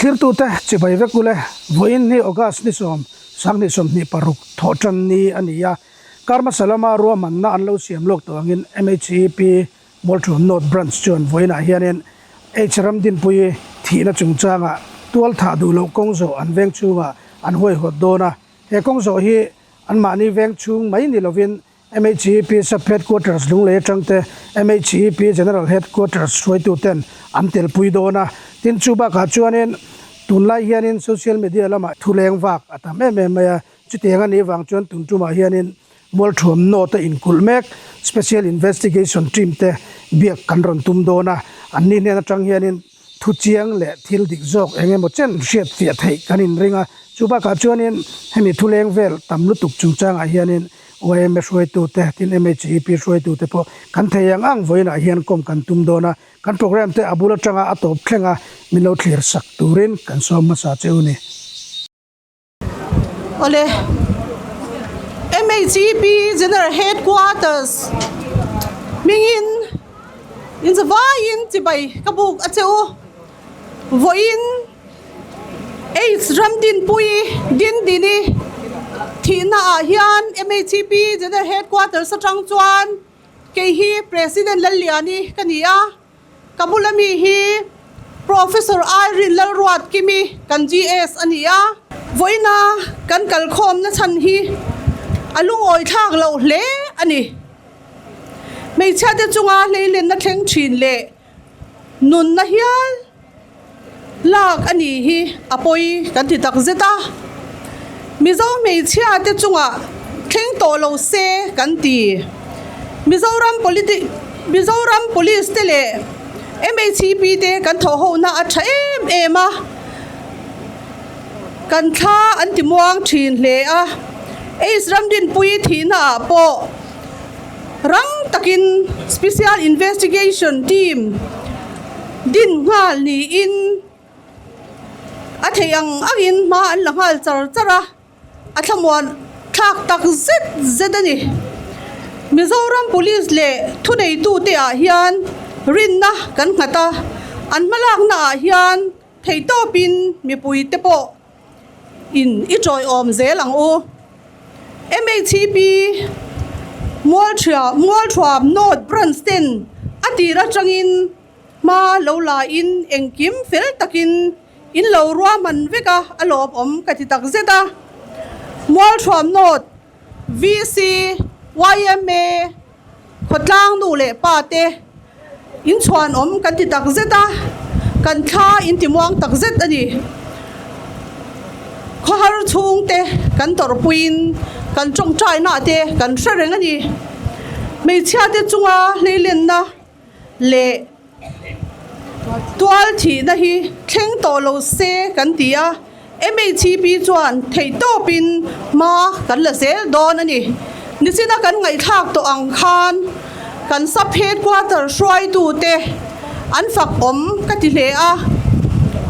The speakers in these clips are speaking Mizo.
Thlirtute chibai vek ule, vawiin hi August ni sawm, sanghnih 26 thawh tan ni a ni a. Kar hmasa lama ruahmanna an lo siam lawk tawh angin MHEP Mualthuam North Branch chuan vawiinah hianin H Ramdinpuii thihna chungchangah tual thah duh loh kawng zawh an veng chhungah an huaihawt dawn a. He kawng zawh hi anmahni veng chhung mai ni lovin MHEP Sub Headquarters Lunglei atang te, MHEP General Headquarters hruaitu ten an telpui dawn a. Tin, chu bakah chuanin tunlai hianin social media lamah thu leng vak a tam em em mai a. Chutiang a nih vang chuan tun tumah hianin Mualthuam North a inkulh mek Special Investigation Team te biak kan rawn tum dawn a. Anni hnen atang hianin Thu chiang leh thil dik zawk eng emaw chen hriat fiah theih kan inring a, chu bakah chuanin hemi thuleng vel tam lutuk chungchangah hianin yma hruaitute tin MHEP hruaitute pawh kan thei ang ang vawiinah hian kawm kan tum dawn a, kan programme te a bul atanga a tawp thleng a min lo thlir sak turin kan sawm hmasa che u ni. Awle, MHEP General Headquarters hmingin inzavaiin chibai ka buk a che u. Vawiin Aids Ramdinpui Dindini thihna ah hian MHEP General Headquarters atang chuan kei hi President Lalliani ka ni a. Ka bula mi hi Professor Irene Lalruatkimi kan GS a ni a. Vawiina kan kalkhawmna chhan hi a lungawi thlak loh hle a ni. Hmeichhiate chunga hleilenna thleng thin leh nunna hial lak a ni hi a pawi kan ti tak zet a. Mizo hmeichhiate chungah thleng tawh lo se kan ti. Mizoram politi Mizoram Police te leh MHEP te kan thawh hona a tha em em a, kan thla an ti muang thin hle a. Aids Ramdinpui thihna ah pawh rang takin Special Investigation Team din nghal niin a theih ang angin hma an la nghal char char a, a thlamuan thlak tak zet zet a ni. Mizoram Police leh thuneitute ah hian rinna kan nghat a, an hmalakna ah hian Theihtawpin mipuite pawh in i tawiawm zel ang u. MHEP Mualthria Mualthuam North Branch ten a tir atangin hma lo la in engkim fel takin in lo ruahman vek a, a lawmawm ka ti takzet a. Mualthuam North VC, yma, khawtlang nu leh pa te inchhuanawm kan ti tak zet a, kan thla intimuang tak zet a ni. Khawhar chhung te kan tawrhpuiin kan tawngtaina te kan hre reng a ni. Hmeichhia te chunga hleilenna leh Tual thihna hi thleng tawh lo se kan ti a, MHEP chuan theihtawpin hma kan la zel dawn a ni. Nichina kan ngaihthlak tawh ang khan kan sub headquarter hruaitute an fak awm ka ti hle a,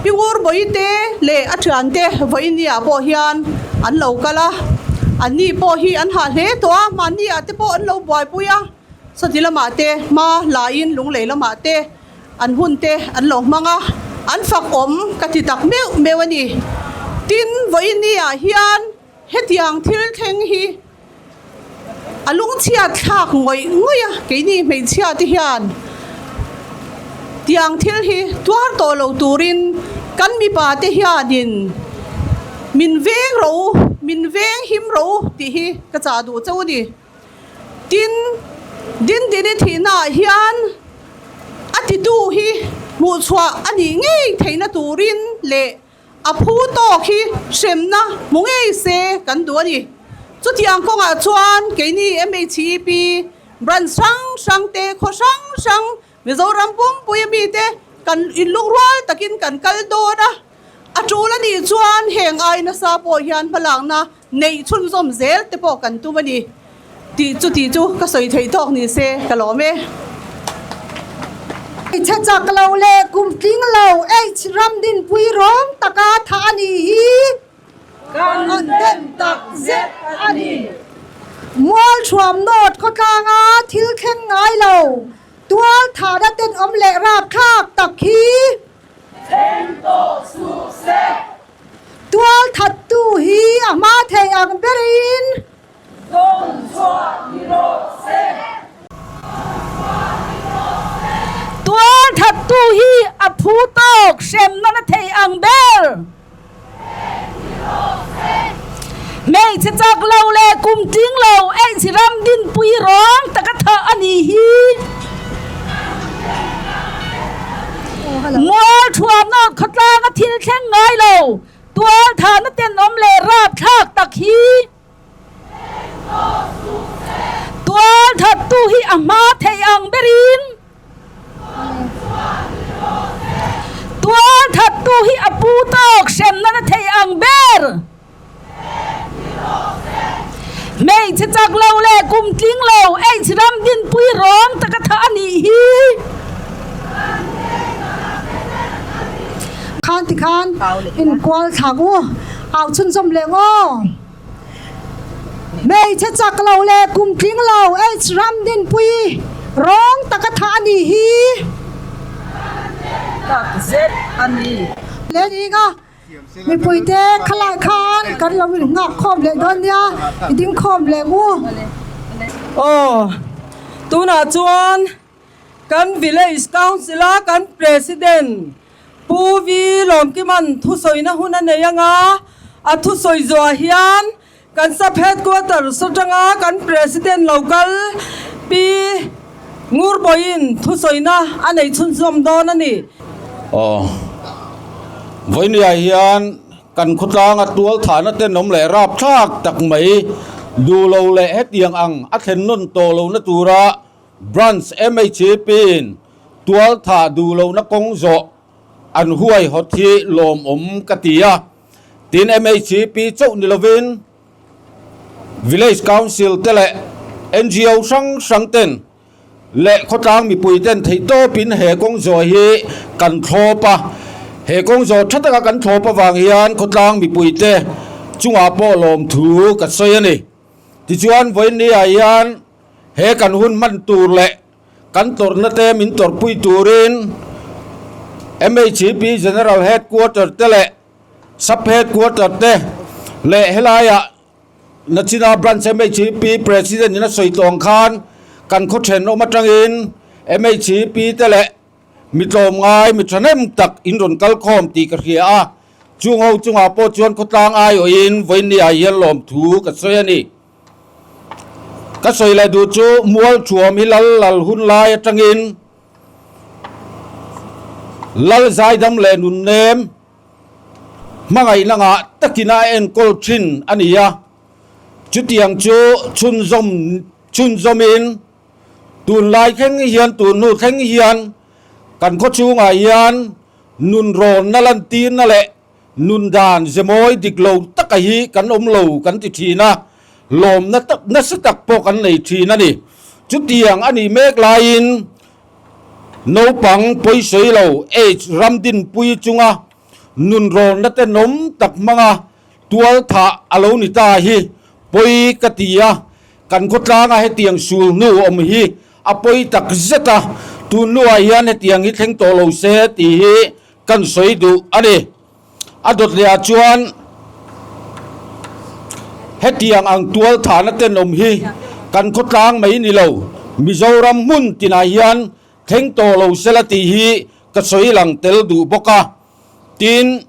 Pi Ngurbawi te leh a thiante vawinia pawh hian an lo kal a, anni pawh hi an hah hle tawh a, mahni ah te pawh an lo buaipui a. Sawti lamah te, hma laiin lunglei lamah te an hun te an lo hmang a, an fak awm ka ti tak meuh meuh a ni. Tin, vawiin ah hian hetiang thil thleng hi a lungchhiat thlak ngawih ngawih a, keini hmeichhia te hian tiang thil hi tuar tawh lo turin kan mipa te hianin min veng rawh u, min veng him rawh u tih hi ka chah duh chauh a ni. Tin, Dindini thihnaah hian a titu hi hmuhchhuah a nih ngei theihna turin leh a phu tawk hi hremna hmu ngei se kan duh a ni. Chutiang kawngah chuan keini MHEP branch hrang hrang te, khaw hrang hrang Mizoram pumpui a mite kan inlungrual takin kan kal dawn a, a tul a nih chuan heng ai nasa pawh hian hmalakna Neih chhunzawm zel te pawh kan tum a ni tih chu tih chu ka sawi theih tawk ni se ka lawm e. Hmeichhe chak lo leh kum tling lo H Ramdinpui rawng taka thah a nih hi kan dem tak zet a ni. Mualthuam North khawtlanga thil thleng ngai lo tual thahna tenawm leh rapthlak tak hi thleng tawh suh se. a hma thei ang berin Dawn chhuah ni rawh se. Tual thattu hi a phu tawk hremna na thei ang ber. Hmeichhe chak lo leh kum tling lo Aids ram dinpui rawng taka thah a nih hi. Mual thuamnawt khawtlanga thil thleng ngai lo tual thahna tenawm leh rapthlak tak hi. Tual thattu hi a hma thei ang berin Tual thattu hi a pu tawk hremna na thei ang ber. Hmeichhe chak lo leh kum tling lo Aids ram dinpui rawng taka thah a nih hi. Khan tikhan inkual thlak u au chhunzawm leh ngaw. Hmeichhe chak lo leh kum tling lo Aids ram dinpui rawng taka thah a nih hi. Tak zet a ni. Leh ning a, mipuite khalai khan kan lo inghak khawm leh dawn nia, i ding khawm leh ngu. Aw, tunah chuan Kan Village Council a kan President Pu Vi Lawmkiman thusawina hun a nei anga, a thusawi zuah hian kan Sub Headquarters atanga kan President lokal Pi Ngurbawiin thusawina a nei chhunzawm dawn a ni. Aw, vawinia hian kan khawtlanga tual thahna tenawm leh rapthlak tak mai duh lo leh hetiang ang a thlen nawn tawh lohna tura Branch MHAP in tual thah duh lohna kawng zawh an huai hawt hi lawmawm ka ti a. Tin, MHAP chauh ni lovin Village Council te leh ngo hrang hrang ten leh khawtlang mipui ten theihtawpin he kawng zawh hi kan thlawp a. He kawng zawh tha taka kan thlawp avang hian khawtlang mipui te chungah pawh lawmthu ka sawi a ni. Tichuan, vawiinniah hian He kan hun hman tur leh kan tawrhna te min tawrhpui turin MHEP General Headquarter te leh Sub Headquarter te leh helaiah Nachina Branch MHEP President in a sawi tawng khan kan khaw thenawm atangin MHEP te leh Mi tlawmngai, mi thahnem tak in rawn kal khawm tih ka hria a, chung ho chungah pawh chuan khawtlang aiawhin vawinia hian lawmthu ka sawi a ni. Ka sawi leh duh chu mual thuam hi lal lal hun lai atangin lal zaidam leh nunnem hmangaihna ngah takin a enkawl thin a ni a, chutiang chu chhunzawm chhunzawmin Tunlai thleng hian, tun hnu thleng hian kan khaw chhungah hian nun rawnna lantirna leh nun dan ze mawi dik lo taka hi kan awm lo kan ti thin a, lawmna tak nasa tak pawh kan nei thin a ni. Chutiang a nih mek laiin naupang pawisawi lo age ram dinpui chunga nun rawnna tenawm tak hmanga tual thah a lo ni ta hi pawi ka ti a, Kan khawtlanga hetiang sul hnu awm hi a pawi tak zet a, tun hnuah hian hetiang hi thleng tawh lo se tih hi kan sawi duh a ni. A dawt lehah chuan hetiang ang tual thahna tenawm hi kan khawtlang mai ni lo, Mizoram hmun tinah hian thleng tawh lo sela tih hi ka sawi lang tel duh bawk a. Tin,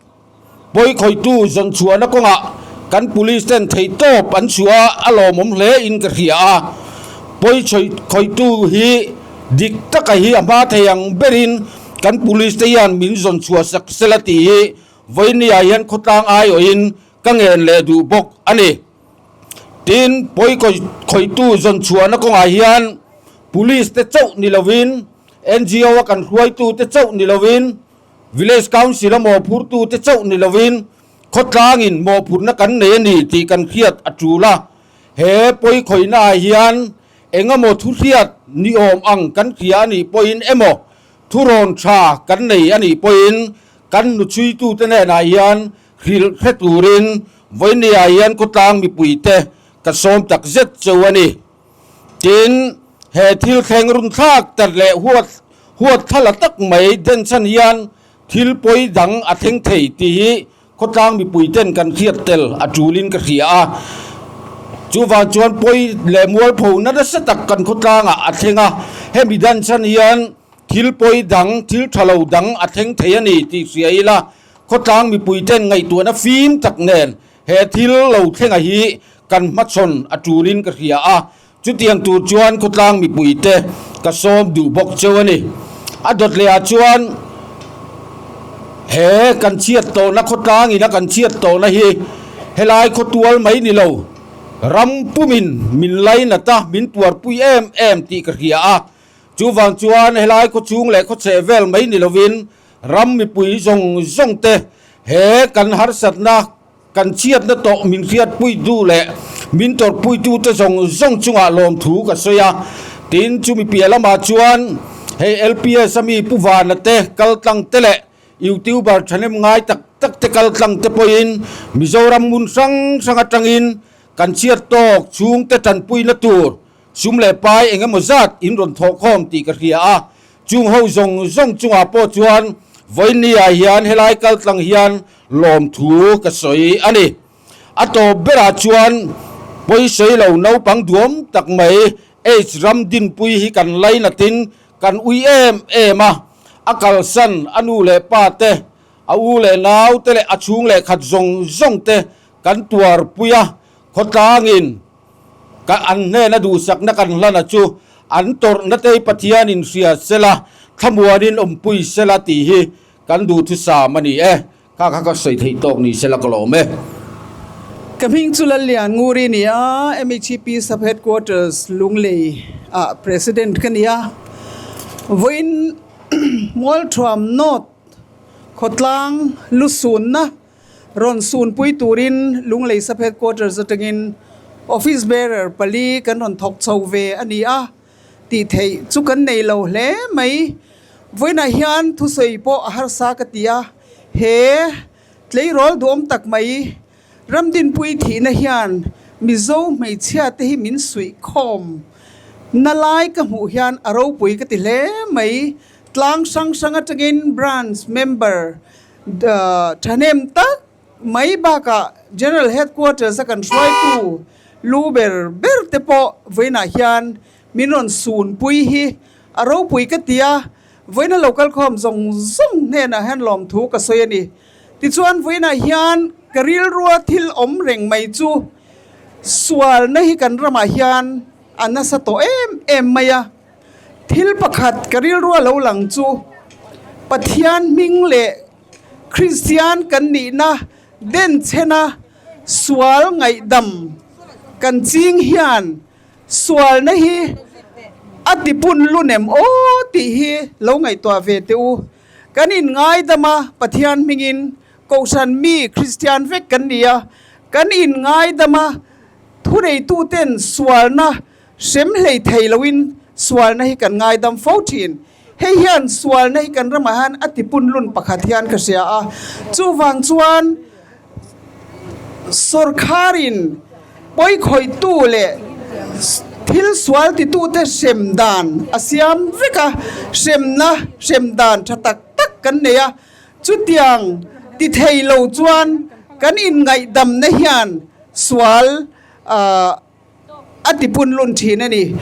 pawikhawihtu zawn chhuahna kawngah kan police ten theihtawp an chhuah a, a lawmawm hle in ka hria a. Pawikhawihtu hi dik taka hi a hma thei ang berin kan police te hian min zawn chhuah sak sela tih hi vawinia hian khawtlang aiawhin ka ngen leh duh bawk a ni. Tin, pawikhawihtu zawn chhuahna kawngah hian police te chauh ni lovin ngo a kan hruaitute chauh ni lovin, Village Council a mawhphurtute chauh ni lovin khawtlangin mawhphurhna kan nei a ni tih kan hriat a tul a. He pawikhawihnaah hian engemaw thuhriat ni awm ang kan hria a nih pawhin emaw thurawn tha kan nei a nih pawhin kan hnuchhuitute hnenah hian hrilh hre turin vawinia hian khawtlang mipuite ka sawm tak zet cheu a ni. Tin, he thil thleng runthlak tak leh huat huat thla la tak mai den chhan hian thil pawi dang a thleng thei tih hi Khawtlang mipui ten kan hriat tel a tulin ka hria a. Chuvang chuan pawi leh mualpho na nasa tak kan khawtlangah a thleng a. Hemi dan chhan hian thil pawi dang, thil tha lo dang a thleng thei a ni tih hria ila khawtlang mipui ten ngaihtuahna fim tak nen he thil lo thlenga hi kan hmachhawn a tulin ka hria a. Chutiang tur chuan khawtlang mipuite ka sawm duh bawk cheu a ni. A dawt lehah chuan he kan chhiat tawhna khawtlang ina kan chhiat tawhna hi helai khawtual mai ni lo, ram pumin min lainat a, min tuarpui em em tih ka hria a. Chuvang chuan helai khawchhung leh khawchheh vel mai ni lovin ram mipui zawng zawng te he kan harsatna Kan chhiatna tawh min hriatpuitu leh min tawrhpuitute zawng zawng chungah lawmthu ka sawi a. Tin, chumi piah lamah chuan hei LPS a mi Pu Vana te kal tlang te leh YouTuber thahnem ngai tak tak te kal tlang te pawhin Mizoram hmun hrang hrang atangin kan chhiat tawk chhungte tanpuina tur sum leh pai eng emaw zat in rawn thawhkhawm tih ka hria a. Chung ho zawng zawng chungah pawh chuan vawiinniah hian helai kal tlang hian Lawmthu ka sawi a ni. A tawp berah chuan pawisawi lo naupang duam tak mai H ram dinpui hi kan lainatin kan ui em em a, a kalsan a nu leh pa te, a u leh nau te leh a chhung leh khat zawng zawng te kan tuarpui a, khawtlangin ka an hnena duhsakna kan hlana chu an tawrhna te hi Pathianin hria sela, thlamuanin awmpui sela tih hi Kan duhthusam a ni e. Kha kha ka sawi theih tawk ni sela ka lawm e. Ka hming chu Lallian Nguri a ni a, MHEP Sub Headquarters Lunglei ah President ka ni a. Vawiin Mualthuam North khawtlang lusunna rawn sunpui turin Lunglei Sub Headquarters atangin Office Bearer pali kan rawn thawk chho ve a ni a. Tih theih chu kan nei lo hle mai. Vawiinah hian thusawi pawh a harsa ka ti a, he tleirawl duhawm tak mai Ramdinpui thihna hian Mizo hmeichhia te hi min suih khawm na lai ka hmuh hian a ropui ka ti hle mai. Tlang hrang hrang atangin branch member thahnem tak mai bakah General Headquarters a kan hruaitu lu ber ber te pawh vawiinah hian min rawn sunpui hi a ropui ka ti a, vawiina lo kalkhawm zawng zawng hnenah hian lawmthu ka sawi a ni. Tichuan vawiinah hian ka rilrua thil awm reng mai chu sualna hi kan ramah hian a nasa tawh em em mai a, thil pakhat ka rilrua lo lang chu Pathian hming leh Kristian kan nihna denchhena sual ngaihdam kan ching hian sualna hi a tipun lun em aw tih hi lo ngaihtuah ve teh u. Kan inngaidam a, Pathian hmingin Kohhran mi Kristian vek kan ni a, kan inngaidam a, thuneituten sualna hrem hlei thei loin sualna hi kan ngaidam fo thin. Hei hian sualna hi kan ramah hian a tipunlun pakhat hian ka hria a, chuvang chuan sawrkharin pawikhawihtu leh thil sual titute hrem dan a siam vek a, hremna hrem dan tha tak tak kan nei a, chutiang ti thei lo chuan kan inngaihdamna hian sual ah A ti pun lun thin a ni.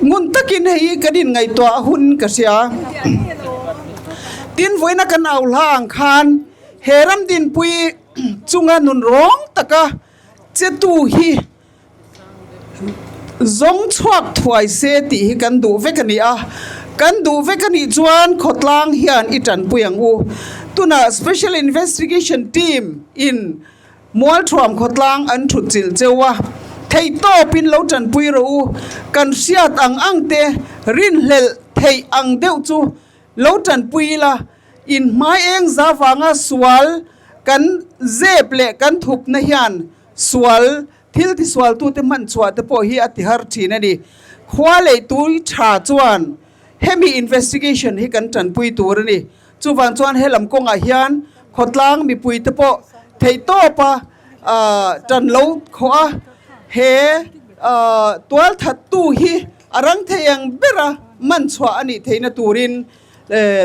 Ngun takin hei hi kan inngaihtuah a hun ka hria. Tin, vawiina kan au hla ang khan he ram dinpui chunga nun rawng taka chetu hi zawng chhuak thuai se tih hi kan duh vek a ni a. Kan duh vek a nih chuan khawtlang hian i tanpui ang u. Tunah Special Investigation Team in Mualthuam khawtlang an thut chilh cheu a, theihtawpin lo tanpui rawh u, kan hriat ang ang te rinhlelh theih ang deuh chu lo tanpui ila, in hmai eng za vanga sual kan zep leh kan thupna hian sual thil tisualtute hman chhuah te pawh hi a tihar thin a ni. Khua leh tui tha chuan hemi investigation hi kan tanpui tur a ni. Chuvang chuan helam kawngah hian khawtlang mipuite pawh theihtawpa tan lo khawh a, he tualthattu hi a rang thei ang bera man chhuah a nih theihna turin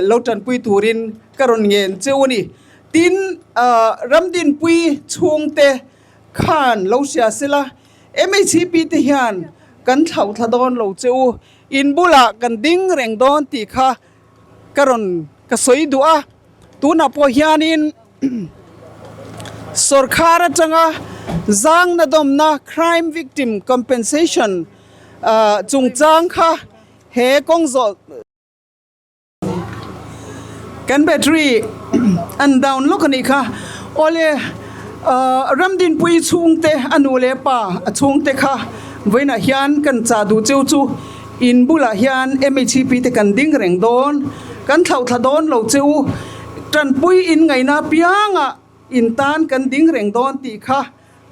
lo tanpui turin ka rawn ngen cheu a ni. Tin, Ramdinpui chhungte khan lo hria sela, MHP te hian kan thlauh thla dawn lo che u, in bulah kan ding reng dawn tih kha ka rawn ka sawi duh a. Tunah pawh hianin sorkar atanga zangna dawmna crime victim compensation chungchang kha he kawng zawh Kan battery an down lawk a nih kha. Awle Ramdinpui chhungte a nu leh pa a chhungte kha vawiinah hian kan chah duh cheu chu in bulah hian MHP te kan ding reng dawn, kan thlauh thla dawn lo cheu, tanpui in ngaihna apiangah in tan kan ding reng dawn tih kha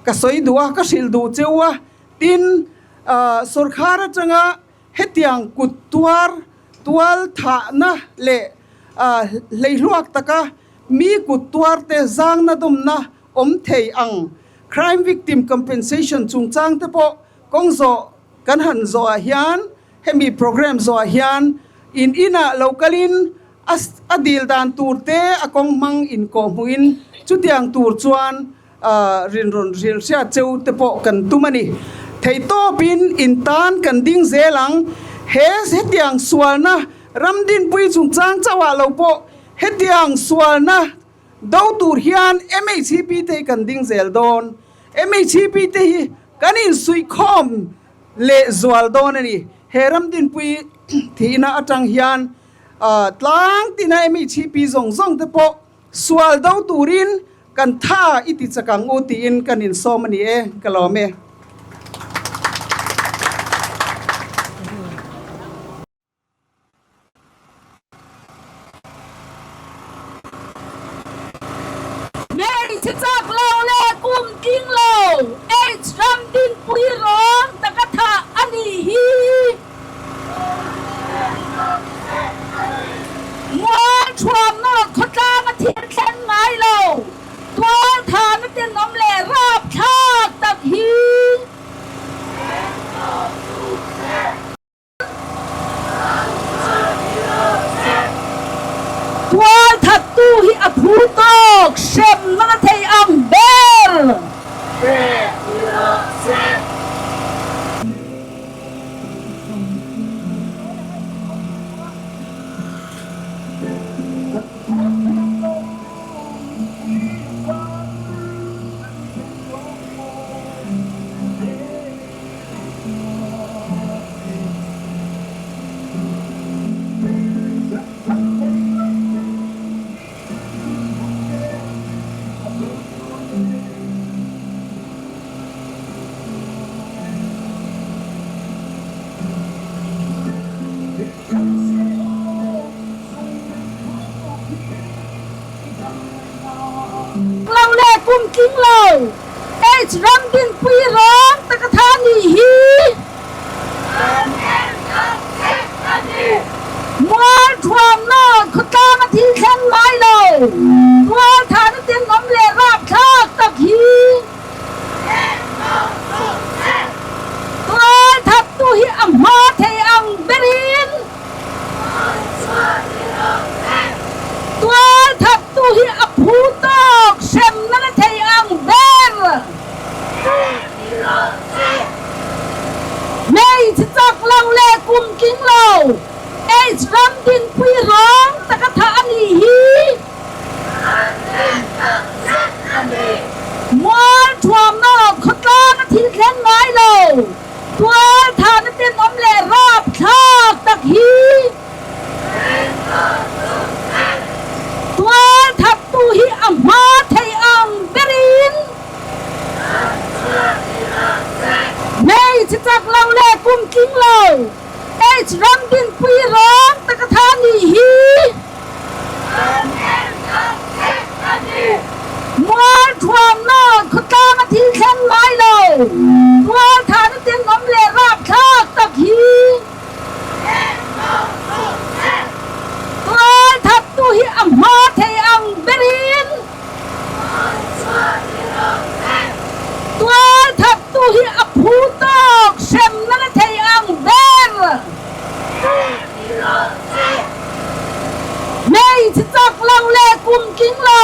ka sawi duh a, ka hrilh duh cheu a. Tin, sorkar atanga Hetiang kut tuar tual thahna leh hleihluak taka mi kut tuarte zangna dawmna awm thei ang crime victim compensation chungchang te pawh kawng zawh kan han zawhah hian hemi programme zawhah hian in inah lo kalin a dil dan tur te a kawng hmang inkawhhmuhin chutiang tur chuan Rinrawn hrilh hriat cheu te pawh kan tum a ni. Theihtawpin in tan kan ding zel ang. He hetiang sualna Ramdinpui chungchang chauhah lo pawh hetiang sualna do tur hian MHP te hi kan ding zel dawn. MHP te hi kan insuihkhawm leh zual dawn a ni. He Ramdinpui thihna atang hian tlang tina MHP zawng zawng te pawh Sual do turin kan tha i ti chak ang u tiin kan insawm a ni e, ka lawm e. Hmeichhe chak lo leh kum tling lo AIDS ram dinpui rawng taka thah a nih hi. Mual thuamna khawtlang a thil thleng ngai lo. Tual thana tenawm leh rapthlak tak hi. Tual thattu hi a phu tawk hremna na thei ang ber. Lo leh kum tling lo AIDS ram dinpui rawng tak a tha nih hi. Mual thuamna khawtlang a thil thleng ngai lo. Tual thahna tenawm leh rapthlak tak hi. Tual thattu hi a hma thei ang berin. Tual thattu hi a phu tawk hremna na thei ang ber. Hmeichhe chak lo leh kum tling lo AIDS ram dinpui rawng taka thah a nih hi. Mual thuamna khawtlang a thil thleng ngai lo. Tual thahna tenawm leh rapthlak tak hi. Tual thattu hi a hma thei ang berin. Hmeichhe chak lo leh kum tling lo AIDS ram dinpui rawng taka tha nih hi. Mual thuamna khawtlang a thil thleng ngai lo. Tual thahna tenawm leh rapthlak tak hi. Tual thattu hi a hma thei ang berin. Tual thattu hi a phu tawk hremna na thei ang ber. Hmeichhe chak lo leh kum tling lo.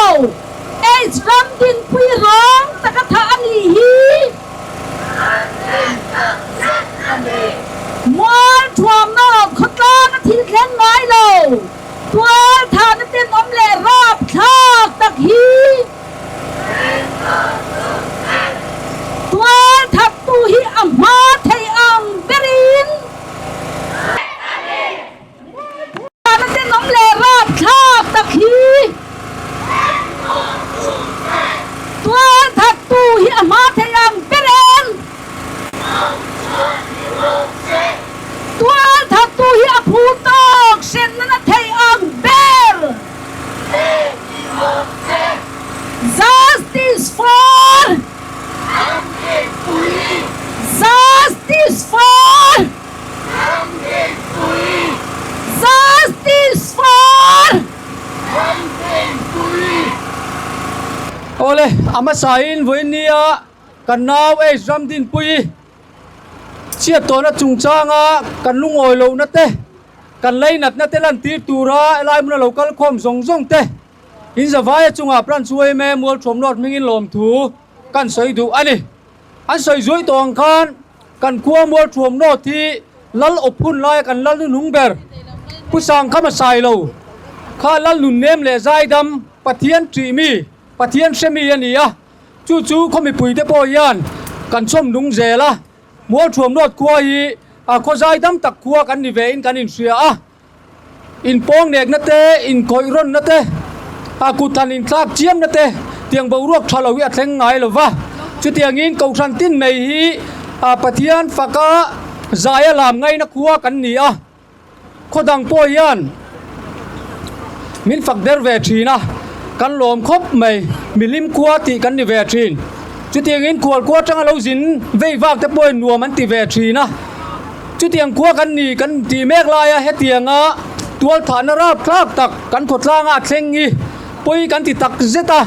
Aids ram dinpui rawng taka thah a nih hi. Mual thuamna awm khawtlang a thil thleng ngai lo. Tual thahna tenawm leh rapthlak tak hi. Tual thattu hi a hma thei ang berin. Thahna tenawm leh rapthlak tak hi. Tual thattu hi a hma thei ang berin. Tual thattu hi a phu tawk hrenna na thei ang ber. Justice for Justice for Justice for Awle, a hmasain vawiin nia kan nau H Ramdinpuii chhiat tawhna chungchanga kan lungawi lohna te, Kan leinatna te lantir tura helai hmuna lo kal khawm zawng zawng te in zavaia chungah branch yma Mualthuam North hmingin lawmthu kan sawi duh a ni. An sawi zuai tawh ang khan kan khua Mualthuam North hi lal awp hun laia kan lal hnuhnung ber Pu Sangkhama Sailo kha lal nunnem leh zaidam Pathian ṭih mi, Pathian hre mi a ni a, chu chu khaw mipuite pawh hian kan chhawm nung zel a. Mualthuam North khua hi a khawzai dam tak khua kan ni ve in kan inhria a, inpawng nekna te, inkhawih rawnna te, a kut han inthlak chiamna te tiang boruak tha lo hi a thleng ngai lo va. Chutiangin Kohhran tin mai hi a Pathian faka zaia lam ngaina khua kan ni a. Khaw dang pawh hian min fak der ve thin a, kan lawm khawp mai, milim khua tih kan ni ve thin. Chutiangin khual khua atanga lo zin vei vak te pawhin nuam an ti ve thin a. Chutiang khua kan ni kan tih mek laia hetianga tualthahna rapthlak tak kan khawtlanga a thleng hi pawi kan ti tak zet a,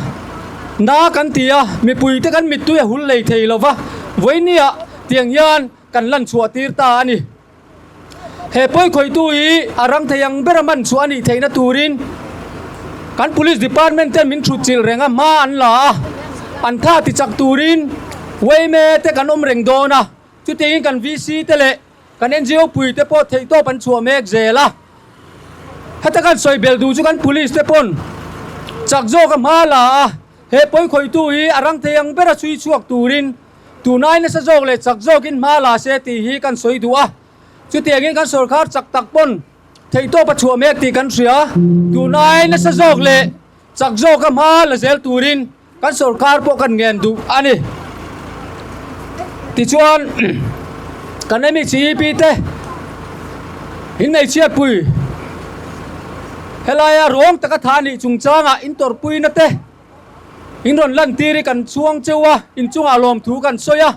na kan ti a, mipuite kan mittui a hul lei thei lo va, vawinia tiang hian kan lan chhuah tir ta a ni. He pawikhawihtu hi a rang thei ang bera man chhuah a nih theihna turin kan Police Department ten min thutchilh reng a, hma an la a, an tha ti chak turin yma te kan awm reng dawn a, chutiangin kan VC te leh kan NGO pui te pawh theihtawp an chhuah mek zel a. Heta kan sawi bel duh chu kan Police te pawn chak zawk a hma la a, he pawikhawihtu hi a rang thei ang bera chhui chhuak turin Tunai nasa zawk leh chak zawkin hma la se tih hi kan sawi duh a, chutiangin kan sawrkar chak tak pawn theihtawp a chhuah mek tih kan hria. Tunai nasa zawk leh chak zawka hma la zel turin kan sawrkar pawh kan ngen duh a ni. Tichuan, kan MECEP te inneihchhiatpui helaia ruang taka tha nih chungchangah intawrhpuina te, In rawn lantir hi kan chhuang cheu a, in chungah lawmthu kan sawi a,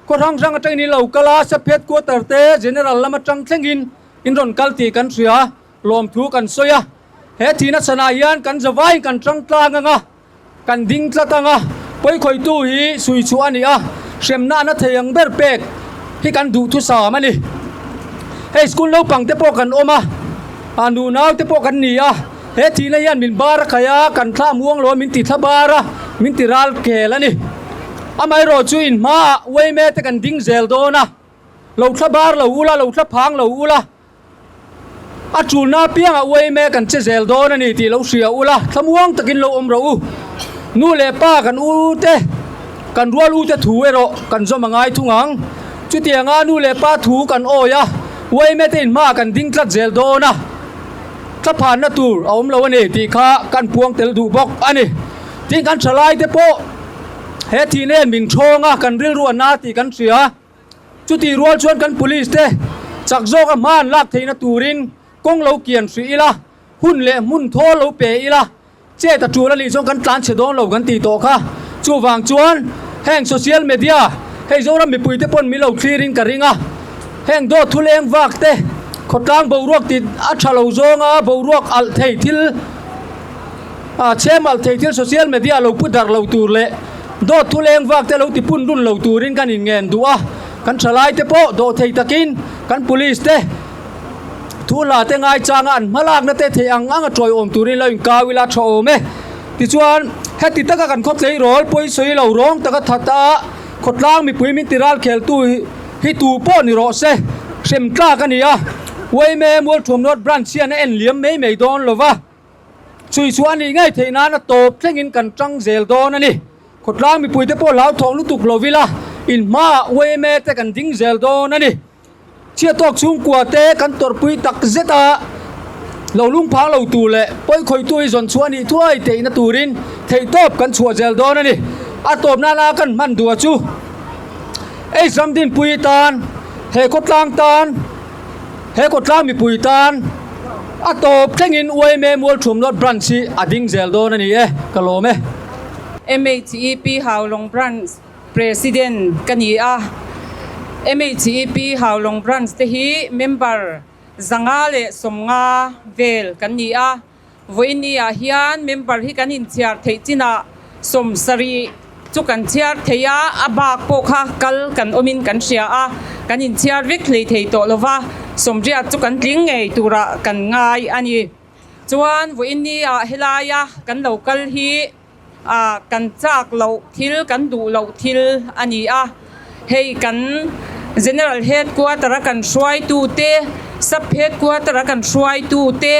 khaw hrang hrang atangin in lo kal a, sub headquarter te general lam atang thlengin in rawn kal tih kan hria, lawmthu kan sawi a. He thihna chhanah hian kan zavaiin kan tang tlang ang a, kan ding tlat ang a, pawikhawihtu hi sui chhuah a ni a, hremna a na thei ang ber pek hi kan duhthusam a ni. Hei school naupang te pawh kan awm a, a nunau te pawh kan ni a. He thihna hian min bar a khaih a, kan thla muang lo a, min ti thla bar a, min ti ral khel a ni. Amaherawh chu in hmaah uaime te kan ding zel dawn a, lo thla bar lo ula, lo thla phang lo ula, a tulna apiangah uaime kan che zel dawn a ni tih lo hria ula, thla muang takin lo awm rawh u. Nu leh pa kan u te, kan rual u te thu erawh kan zawm a ngai thung ang. Chutianga nu leh pa thu kan awi a, uaime te in hmaah kan ding tlat zel dawn a. Thlaphanna tur a awm lo a ni tih kha kan puang tel duh bawk a ni. Tin, kan thalaite pawh he thihna hian min thawng a, kan rilru a na tih kan hria. Chutih rual chuan kan police te chak zawka hma an lak theihna turin kawng lo kian hrih ila, hun leh hmun thawl lo pe ila, Chet a tul a nih chuan kan tlan chhe dawn lo kan tih tawh kha. Chuvang chuan heng social media hei Zoram mipuite pawn min lo thlir in ka ring a. Heng dawt thu leng vak te, khawtlang boruak ti a tha lo zawnga boruak alh thei thil a chhem alh thei thil social media lo pu darh lo tur leh dawt thu leng vak te lo ti pun run lo turin kan inngen duh a. Kan thalai te pawh dawh thei takin kan police te Thu hla te ngaichanga an hmalakna te theih ang anga tawiawm turin lo inkau ila tha awm e. Tichuan, Heti taka kan khaw tleirawl pawisawi lo rawng taka that a, khawtlang mipui min ti ralkheltu hi tu pawh ni rawh se, hrem tlak a ni a. Yma Mualthuam North Branch hian a en liam mai mai dawn lo va, chhui chhuah a nih ngei theih nan a tawp thlengin kan tang zel dawn a ni. Khawtlang mipuite pawh hlauthawng lutuk lo ila, in hmaah yma te kan ding zel dawn a ni. Chhiat tawk chhungkua te kan tawrhpui tak zet a, lo lungphang lo tur leh pawikhawihtu hi zawn chhuah a nih thuai theihna turin theihtawp kan chhuah zel dawn a ni. A tawp nana kan hman duh a chu H Ramdinpui tan, he khawtlang tan, he khawtlang mipui tan a tawp thlengin yma Mualthum North Branch hi a ding zel dawn a ni e, ka lawm e. MHEP Haulawng Branch President ka ni a, MHEP Haulawng Branch te hi member 150 vel kan ni a, vawiini ah hian member hi kan inchhiar theih chinah 70 chu kan chhiar thei a, a bak pawh kha kal kan awmin kan hria a, kan inchhiar vek hlei thei tawh lova, 80 chu kan tling ngei turah kan ngai a ni. Chuan vawiini ah helaia kan lo kal hi. A kan chak loh thil, kan duh loh thil a ni a. Hei kan General Headquarter a kan hruaitute, Sub Headquarter a kan hruaitute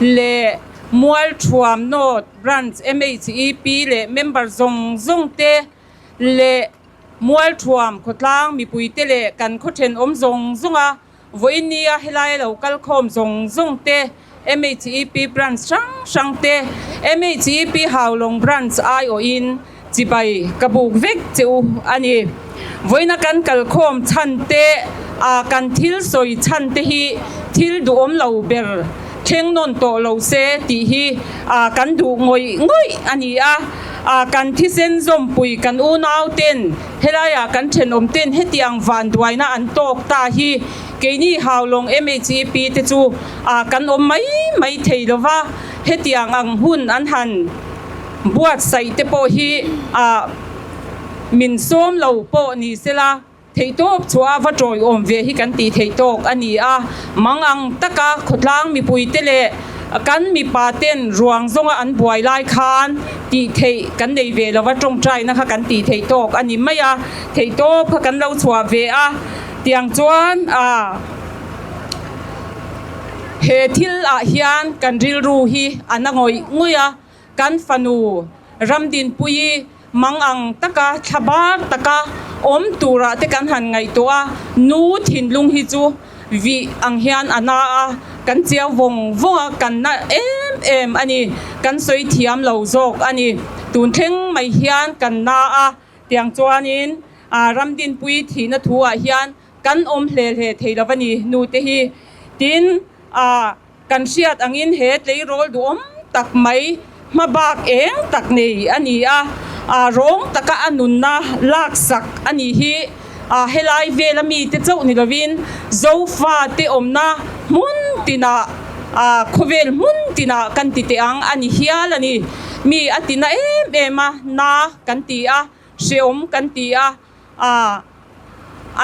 leh Mualthuam North Branch MHEP leh member zawng zawng te leh Mualthuam khawtlang mipuite leh kan khaw thenawm zawng zawng a Vawiin nia helai lo kal khawm zawng zawng te, MHEP branch hrang hrang te, MHEP Haulawng branch aiawhin chibai ka buk vek che u a ni. Vawiina kan kal khawm chhan te, a kan thil sawi chhan te hi thil duhawm lo ber thleng nawn tawh lo se tih hi a kan duh ngawih ngawih a ni a. A kan thisen zawmpui kan unau ten Helaiah kan thenawm ten hetiang vanduaina an tawk ta hi keini Haulawng MHEP te chu kan awm mai mai thei lo va, hetiang ang hun an han buatsaih te pawh hi min sawm lo pawh ni sela theihtawp chhuah a va tawiawm ve hi kan tih theih tawk a ni a, mang ang taka khawtlang mipui te leh kan mipa ten ruang zawnga an buai lai khan Tih theih kan nei ve lova tawngtaina kha kan tih theih tawk a ni mai a, theih tawp kha kan lo chhuah ve a, tiang chuan a he thil ah hian kan rilru hi a na ngawih ngawih a, kan fanu Ramdinpuii mang ang taka thla bar taka awm turah te kan han ngaihtuah a, nu thinlung hi chu Vih ang hian a na a, kan chiau vawng vawng a, kan na em em a ni, kan sawi thiam lo zawk a ni. Tun thleng mai hian kan na a, tiang chuanin Ramdinpui thihna thu ah hian kan awm hle hle thei lo a ni nu te hi. Tin, kan hriat angin he tleirawl duhawm tak mai hma bak eng tak nei a ni a, rawng taka a nunna laksak a nih hi helai vela mite chauh ni lovin Zofa te awmna hmun tinah khawvel hmun tinah kan ti teh ang a ni hial a ni. Mi a ti na em em a, na kan ti a, hreawm kan ti a,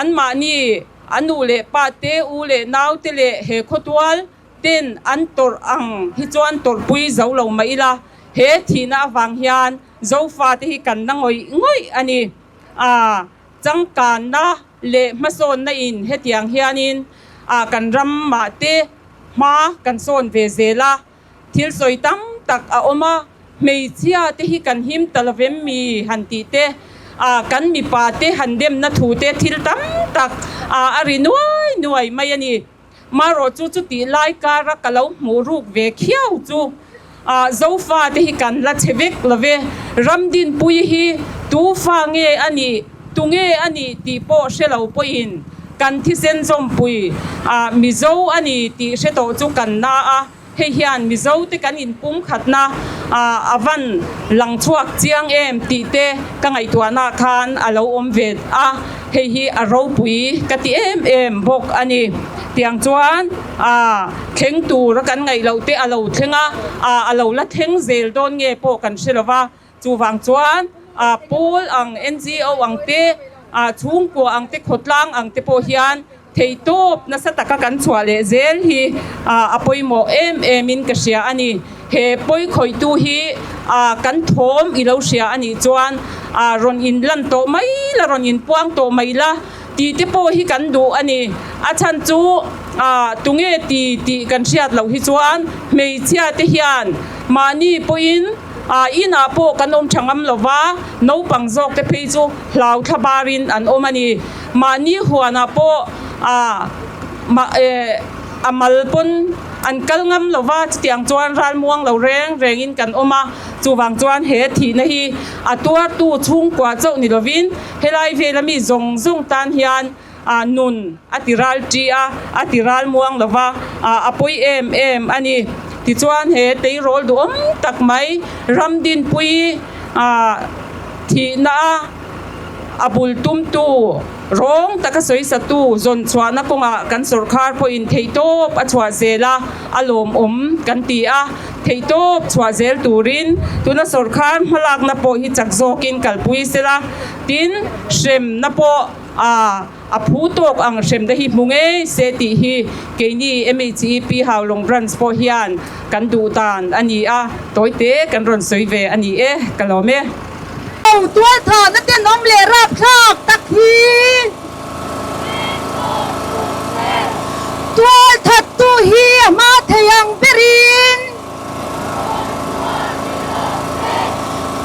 anmahni a nu leh pa te, u leh nau te leh he khawtual Ten an tawrh ang hi chuan tawrhpui zo lo mah ila, he thihna avang hian Zofate hi kan na ngawih ngawih a ni. A changkanna leh hmasawnna in hetiang hianin a kan ram mah te hma kan sawn ve zel a, thil sawi tam tak a awm a, hmeichhia te hi kan him ta lovem mi han tih te, a kan mipa te han demna thu te thil tam tak a ri nuai nuai mai a ni. Marawh chu chutih lai kara ka lo hmuh ruk ve khiau chu Zofa te hi kan la che vek lo ve. Ramdinpui hi tu fa nge a nih, tu nge a nih tih pawh hre lo pawhin kan thisen zawmpui Mizo a ni tih hre tawh chu kan na a. Hei hian Mizo te kan inpum khatna a van lang chhuak chiang em tih te ka ngaihtuahna khan a lo awm ve a, hei hi a ropui ka ti em em bawk a ni. Tiang chuan thleng tura kan ngaih loh te a lo thleng a, a lo la thleng zel dawn nge pawh kan hre lo va, chuvang chuan pawl ang NGO ang te, chhungkua ang te, khawtlang ang te pawh hian Theihtawp nasa taka kan chhuah leh zel hi a pawimawh em em in ka hria a ni. He pawi khawihtu hi kan thawm i lo hria a nih chuan rawn inlan tawh mai la, rawn inpuang tawh mai la tih te pawh hi kan duh a ni. A chhan chu tunge ti tih kan hriat loh hi chuan hmeichhia te hian mahni pawhin inah pawh kan awm tha ngam lo va, naupang zawk te phei chu hlau thla barin an awm a ni. Mahni huanah pawh a mal pawn an kal ngam lo va, chutiang chuan ralmuang lo reng rengin kan awm a, chuvang chuan he thihna hi a tuartu chhungkua chauh ni lovin helai vela mi zawng zawng tan hian nun a ti ral ṭi a, a ti ralmuang lo va, a pawi em em a ni. Tichuan he teirawl duhawm tak mai Ramdinpui thihna a. A bul tumtu, rawng taka sawisatu zawn chhuahna kawngah kan sawrkhar pawhin theihtawp a chhuah zel a, a lawmawm kan ti a. Theihtawp chhuah zel turin tuna sawrkhar hmalakna pawh hi chak zawkin kalpui sela, tin, hremna pawh a a phu tawk ang hremna hi hmu ngei se tih hi keini MHEP Haulawng Branch pawh hian kan duh dan a ni a, tawite kan rawn sawi ve a ni e, ka lawm e. Lo tualthahna tenawm leh rapthlak tak hi tualthattu hi a hma thei ang berin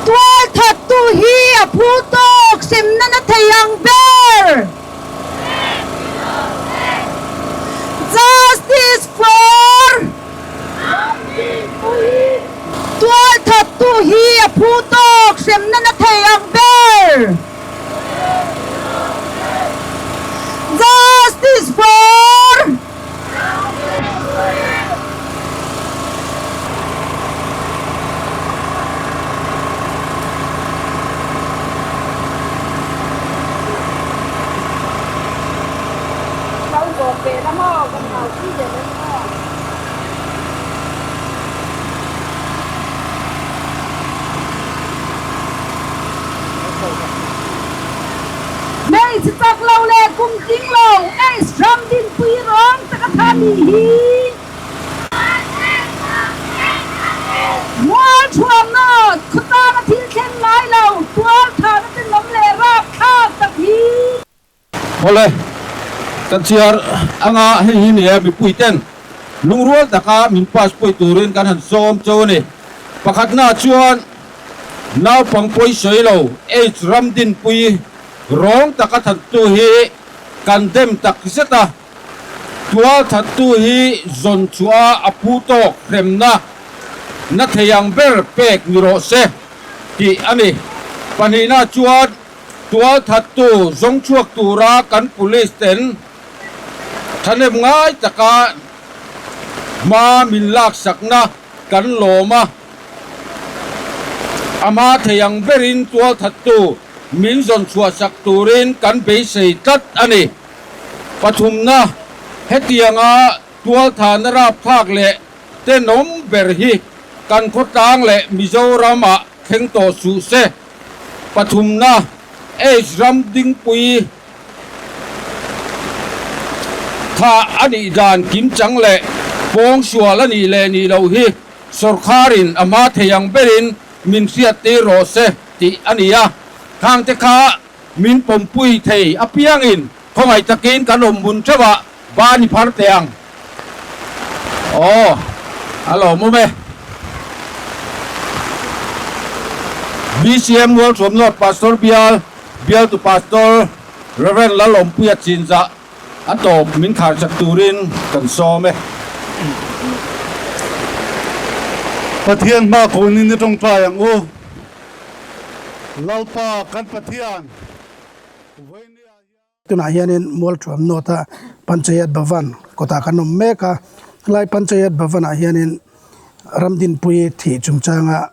tualthattu hi a phu tawk semna na thei ang ber. Justice for Tualthattu hi a phu tawk hremna na thei ang ber. Justice for. Hmeichhe chak lo leh kum tling lo Ace ram dinpui rawng tak a tha nih hi. Mual thuamnaw khawtlang a thil thleng ngai lo tual thahna tenawm leh rapthlak tak hi. Awle, kan chhiar anga hei hi nia mipuiten lungrual taka min pass pawi turin kan han sawm chauh a ni. Pakhatna chuan naupang pawi sawi lo H Ramdinpui rawng taka thattu hi kan dem tak zet a, tual thattu hi zawn chhuah a phu tawk hremna na thei ang ber pek ni rawh se tih a ni. Pahnihna chuan Tualthattu zawng chhuak tura kan police ten thahnem ngai taka hma min laksakna kan lawm a, a hma thei ang berin tualthattu min zawn chhuahsak turin kan beisei tlat a ni. Pathumna, hetianga tualthahna rapthlak leh tenawm ber hi kan khawtlang leh Mizoram-ah thleng tawh suh se. Pathumna, Aids ram dingpui tha a nih dan kimchang leh pawngsual a nih leh nih loh hi sawrkharin a hma thei ang berin min hriattir rawh se tih a ni a. Khangte kha min pawmpui thei apiangin khawngaih takin kan awm hmun theuhah ban i phar teh ang. Aw, a lawmawm e. BCM Mualthuam North Pastor Bial, Bialtu Pastor Rev. Lalawmpuia Chinzah a tawp min kharchak turin kan sawm e. Pathian hma kunin i tawngtai ang u. Lalpa kan Pathian, vawinia hian. Tunah hianin Mualthuam North-a Panchayat Bhavan kawtah kan awm mek a, helai Panchayat Bhavan-ah hianin Ramdinpui thih chungchanga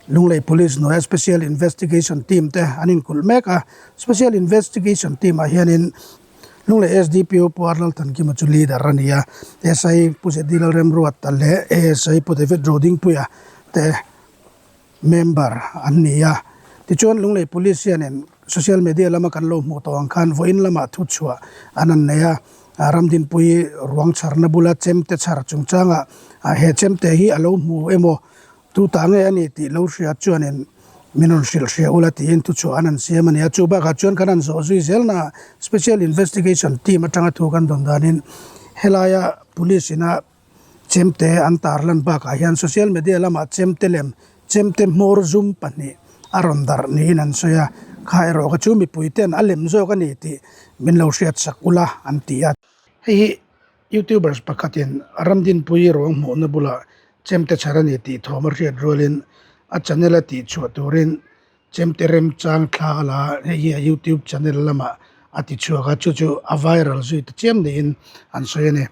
Lunglei Police hnuaia Special Investigation Team te an inkulh mek a, Special Investigation Team-ah hianin Lunglei SDPO Pu Arlal Thankima chu leader a ni a, SI Pu Zeddy Lalremruata leh ASI Pu David Rodingpuia te member an ni a. Tichuan Lunglei Police hianin social media lama kan lo hmuh tawh ang khan vawiin lamah thu chhuah an han nei a. Ramdinpui ruang chharna bula chemte chhar chungchangah he chemte hi a lo hmu emaw tu ta nge a ni tih lo hria chuanin min rawn hrilh hria ula tiin thuchhuah an han siam a ni a. Chu bakah chuan kan han zawh zui zelnaah Special Investigation Team atanga thu kan dawn danin helaia Police ina Chemte an tarlan bakah hian social media lamah chemte lem chemte hmawr zum pahnih a rawn darh niin an sawi a, kha erawh kha chu mipui ten a lem zawk a ni tih min lo hriat sak ula an ti a. Hei hi YouTubers pakhatin Ramdinpui ruang hmuhna bulah chemte chhar a ni tih thawm a hriat rualin a channel a tihchhuah turin Chemte remchang thla a la a, hei hi a youtube channel lamah a ti chhuak a, chu chu a viral zui ta chiam niin an sawi a ni.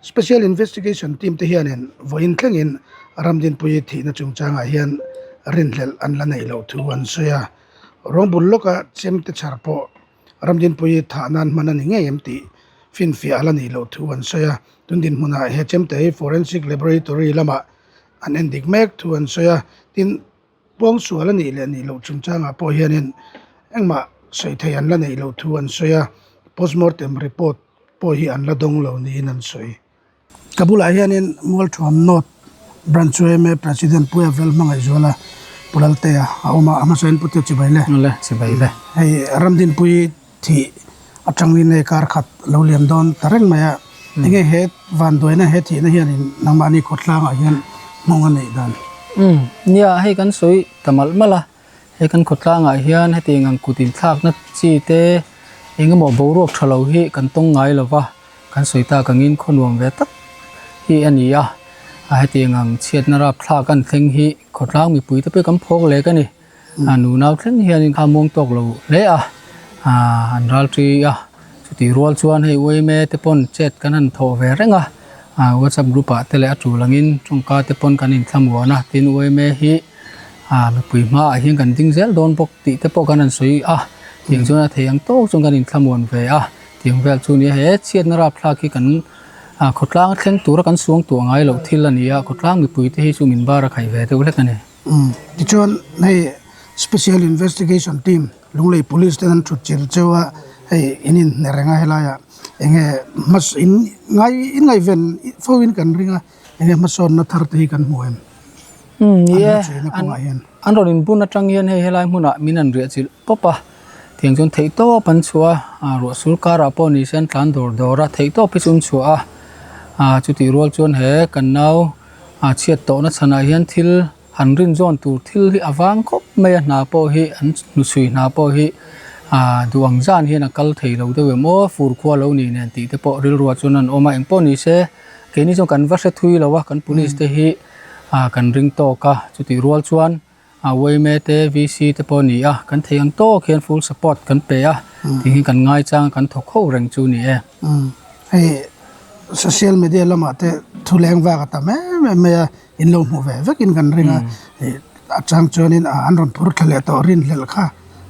Special Investigation Team te hianin vawiin thlengin Ramdinpuii thihna chungchangah hian rinhlelh an la neih loh thu an sawi a, rawngbul lawka chemte chhar pawh Ramdinpuii thah nan hman a ni ngei em tih finfiah a la nih loh thu an sawi a, tun dinhmunah he chemte hi Forensic Laboratory lamah an endik mek thu an sawi a, tin. Pawngsual a nih leh nih loh chungchangah pawh hianin engmah sawi thei an la neih loh thu an sawi a, postmortem report pawh hi an la dawng lo niin an sawi. Ka bulah hianin Mualthuam North Branch yma President Puia Vel Hmangaihzuala Pu Laltea a awm a, a hmasain Pu Tia Chibai le. Le, Chibai le. Hei Ramdinpui thih atangin hei kar khat lo liam dawn ta reng mai a, enge he vanduaina he thihna hianin nangmahni khawtlangah hian nghawng a neih dan? Umm, nia hei kan sawi ta malh malh a, hei kan khawtlangah hian hetiang ang kut inthlakna chi te engemaw boruak tha lo hi kan tawng ngai lo va, kan sawi tak angin khaw nuam ve tak hi a ni a, hetiang ang chhiatna rapthlak an thleng hi khawtlang mipui te pawh hi kan phawk lek a ni. A nunau thleng hianin kha muang tawk lo hle a, an ral ṭi a, chutih rual chuan hei uaime te pawn chet kan han thawh ve reng a, WhatsApp group ah te leh a tul angin tawngka te pawn kan inthlamuan a, tin uaime hi mipui hmaah hian kan ding zel dawn bawk tih te pawh kan han sawi a, tiang chuan a thei ang tawk chuan kan inthlamuan ve a, tiang vel chu nia he chhiatna rapthlak hi kan khawtlang thleng tura kan suang tuah ngai loh thil a ni a, khawtlang mipui te hi chu min bar a khaih ve deuh hlek a ni. Tichuan hei Special Investigation Team Lunglei Police ten an thut chil cheu a, hei in inhne reng a helaiah enge hmas in ngai in ngaihven fo in kan ring a, enge hmasawnna thar te hi kan hmu em? Umm ni e, an rawn inbun atang hian hei helai hmunah min an riah chilh pawp a, tiang chuan theihtawp an chhuah a, ruah sul karah pawh ni se an tlan dawr dawr a, theihtawp hi chu an chhuah a, chutih rual chuan he kan nau A chhiat tawhna chhanah hian thil han rin zawn tur thil hi a vang khawp mai a, hna pawh hi an hnuchhui hna pawh hi ah duh ang zan hian a kal thei lo deuh em aw, fur khua lo ni nen tih te pawh rilruah chuan an awm a, engpawh ni se keini chuan kan va hre thui lo a, kan police te hi ah kan ring tawk a, chutih rual chuan a yma te VC te pawh a ni a, kan thei ang tawk hian full support kan pe a, tih hi kan ngaichang a kan thawk ho reng chu a ni e. Hei social media lamah te thu leng vak a tam em em mai a, in lo hmuh ve vekin kan ring a, a chang chuanin an rawn phur thla leh tawh rinhlelh kha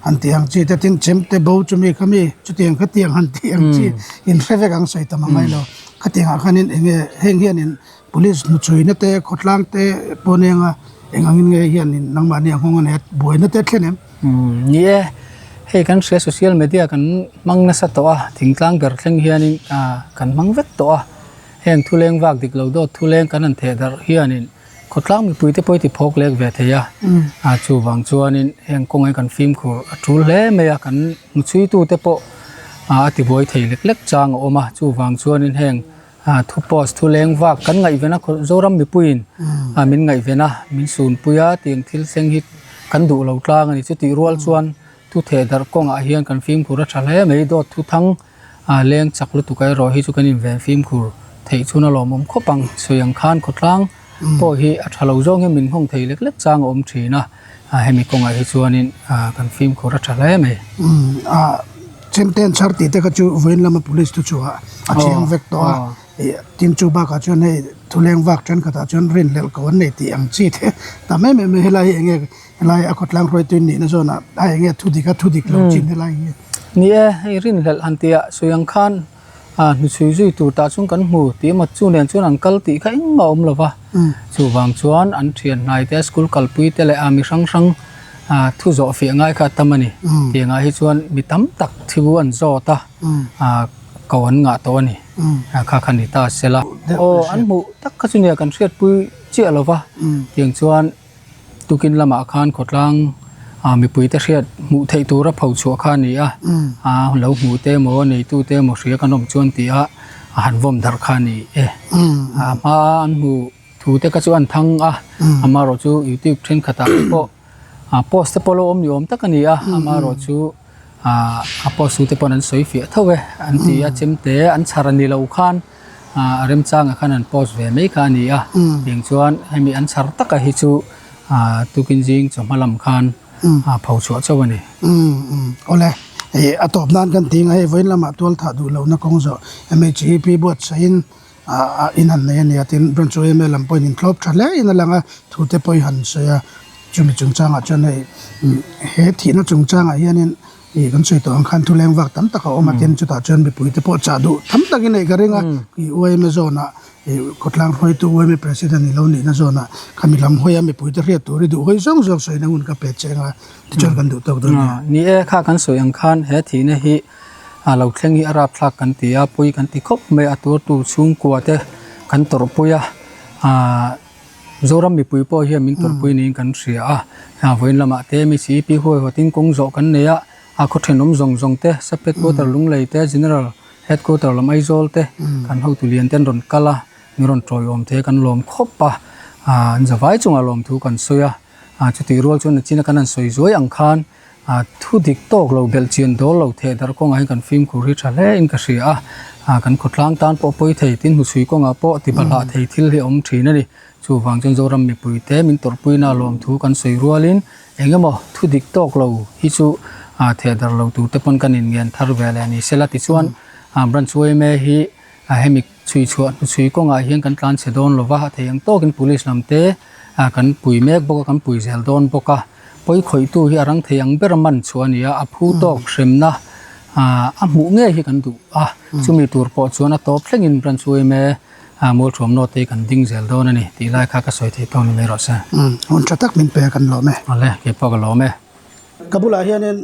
han tih ang chi te tin chemte bo chumi kha mi chutiang khatiang han tih ang chi in hre vek ang sawi tam angai lo, khatiangah khanin enge heng hianin Police hnuchhuina te, khawtlang te pawh nia nga eng angin nge hianin nangmahni a nghawng a nei a, buaina te a thlen em? Umm ni e, hei kan hria social media kan hmang nasa tawh a, thingtlang ber thleng hianin kan hmang vek tawh a, heng thuleng vak dik lo dawt thuleng kan han theh darh hianin khawtlang mipui te pawh hi ti phawk lek ve thei a, a chuvang chuanin heng kawngah kan fimkhur a tul hle mai a, kan hnuchhuitu te pawh a tibuai thei lek lek chang a awm a, chuvang chuanin heng A thu post thu leng vak kan ngaihven a Zoram mipuiin a min ngaihven a min sunpui a tiang thil thleng hi kan duh lo tlang a ni chutih rual chuan thu theh darh kawngah hian kan fimkhur a tha hle mai dawt thu thang a leng chak lutuk erawh hi chu kan inven fimkhur theih chhun a lawmawm khawp ang sawi ang khan khawtlang pawh hi a tha lo zawng hian min nghawng thei lek lek chang a awm thin a. A hemi kawngah hi chuanin kan fimkhur a tha hle mai. A chemte an chhar tih te kha chu vawiin lama police thu chhuah a thiang vek tawh a, tin chu bakah chuan hei thuleng vak thenkhatah chuan rinhlelh ko an nei tih ang chi te tam em em mai helai hi enge helai a khawtlang hruaitu in nihna zawnah a enge thu dik a thu dik lo chin helai hi. Ni e, hei rinhlelh han tih ah sawi ang khan A hnuchhui zui tur tah chuan kan hmu tih emaw chu nen chuan an kal tih kha engmah a awm lo va, chuvang chuan an thian hnai te school kalpui te leh a mi hrang hrang thu zawh fiah ngai kha a tam a ni. Tiangah hi chuan mi tam tak thibu an zawt a, ko an ngah tawh a ni. Kha kha ni ta sela. Aw an hmuh tak kha chu nia kan hriatpui chiah lo va, tiang chuan tukin lamah khan khawtlang mipui te hriat hmuh theih tura pho chhuah kha a ni a, lo hmuh te emaw neitu te emaw hria kan awm chuan tih a han vawm darh kha a ni e. A hma an hmuh thu te kha chu an thang a, amaherawh chu youtube thenkhatah te pawh post te pawh lo awm ni awm tak a ni a, amaherawh chu a post tu te pawn an sawi fiah tho e an ti a, chemte an chhar a ni lo khan a remchangah khan an post ve mai kha a ni a, tiang chuan hemi an chhar taka hi chu tukin zing chawhma lam khan pho chhuah chauh a ni. Awle, a tawp nan kan ti ang a, hei vawiin lamah tual thah duh lohna kawng zawh MHEP buatsaihin in han nei a ni a, tin branch yma lam pawhin inthlawp tha hle in a lang a, thu te pawh i han sawi a, chumi chungchangah chuan hei he thihna chungchangah hianin ih kan sawi tawh ang khan thu leng vak tam tak a awm a, tin chutah chuan mipui te pawh chah duh tam takin neih ka ring a, ih yma zone ah ih khawtlang hruaitu yma president i lo nihna zone ah khami lam hawi a mipui te hriat tur i duh hawi zawng zawng sawina hun ka pe che anga tichuan kan duh tawk dawn a ni. Ni e, kha kan sawi ang khan he thihna hi A lo thleng hi a rapthlak kan ti a, pui kan ti khawp mai a, tuartu chhungkua te kan tawrhpui a, aaa Zoram mipui pawh hian min tawrhpui niin kan hria a, a vawiin lamah te MHEP huaihawtin kawng zawh kan nei a, a khaw thenawm zawng zawng te, Sub Headquarter Lunglei te, General Headquarter lam Aizawl te kan hotu lian te an rawn kal a, min rawn tawiawm te kan lawm khawp a, aaa an zavai chungah lawmthu kan sawi a, a chutih rual chuan nachina kan han sawi zuai ang khan. A thu dik tawk lo belh chian dawl lo theh darh kawngah hian kan fimkhur hi tha hle in ka hria a, a kan khawtlang tan pawh pawi thei tin hnuchhui kawngah pawh ti bahlah thei thil hi a awm thin a ni. Chuvang chuan Zoram mipui te min tawrhpuina lawmthu kan sawi rualin eng emaw thu dik tawk lo hi chu a theh darh lo tur te pawn kan inngen thar ve leh ni sela tichuan branch yma hi hemi chhui chhuah hnuchhui kawngah hian kan tlan chhe dawn lova a thei ang tawkin police lam te kan pui mek bawk a kan pui zel dawn bawk a. Pawi khawihtu hi a rang thei ang ber a man chhuah a ni a, a phu tawk hremna a hmuh ngei hi kan duh a, chumi tur pawh chuan a tawp thlengin branch yma Mualthuam North te hi kan ding zel dawn a ni tih lai kha ka sawi theih tawk ni mai rawh se. Hun tha tak min pe a kan lawm e. Awle, kei pawh ka lawm e. Ka bulah hianin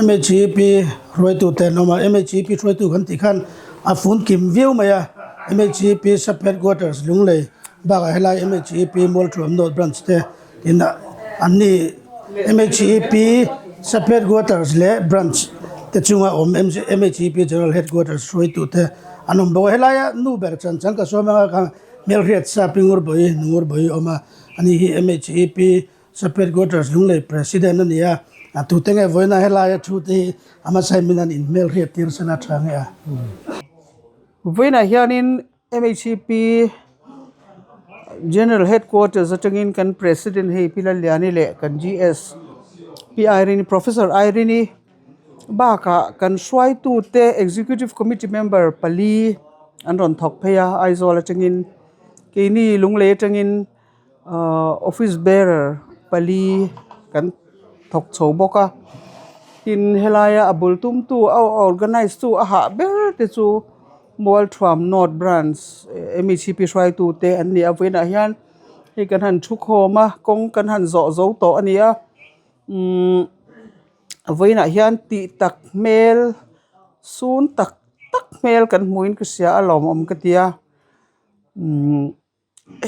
MHEP hruaitu te an awm a, MHEP hruaitu kan tih khan a fun kim viau mai a, MHEP Sub Headquarters Lunglei bakah helai MHEP Mualthuam North Branch te Tin an ni MHEP Sub Headquarters leh Branch te chunga awm MHEP General Headquarters hruaitu te an awm bawk a. Helaia nu ber chan chang ka sawm anga kha hmelhriat sa Pi Ngurbawi, Nu Ngurbawi a awm a. Ani hi MHEP Sub Headquarters Lunglei President a ni a. A tute nge vawiina helaia thu te hi a hmasa in min an inhmelhriat tir sela tha nge a. Vawiinah hianin MHEP General Headquarters atangin kan President hei Pi Lalliani leh kan GS Pi Irene Professor Irene bakah kan hruaitute Executive Committee member pali an rawn thawk phei a Aizawl atangin keini Lunglei atangin ahh office bearer pali kan thawk chho bawk a tin helaia a bul tumtu a organize tu a hah ber te chu Mualthuam North Branch M H P hruaitu te an ni a vawiinah hian hei kan han thu khawm a kawng kan han zawh zo tawh a ni a umm vawiinah hian tih tak hmel sun tak tak hmel kan hmuin ka hria a lawmawm ka ti a umm.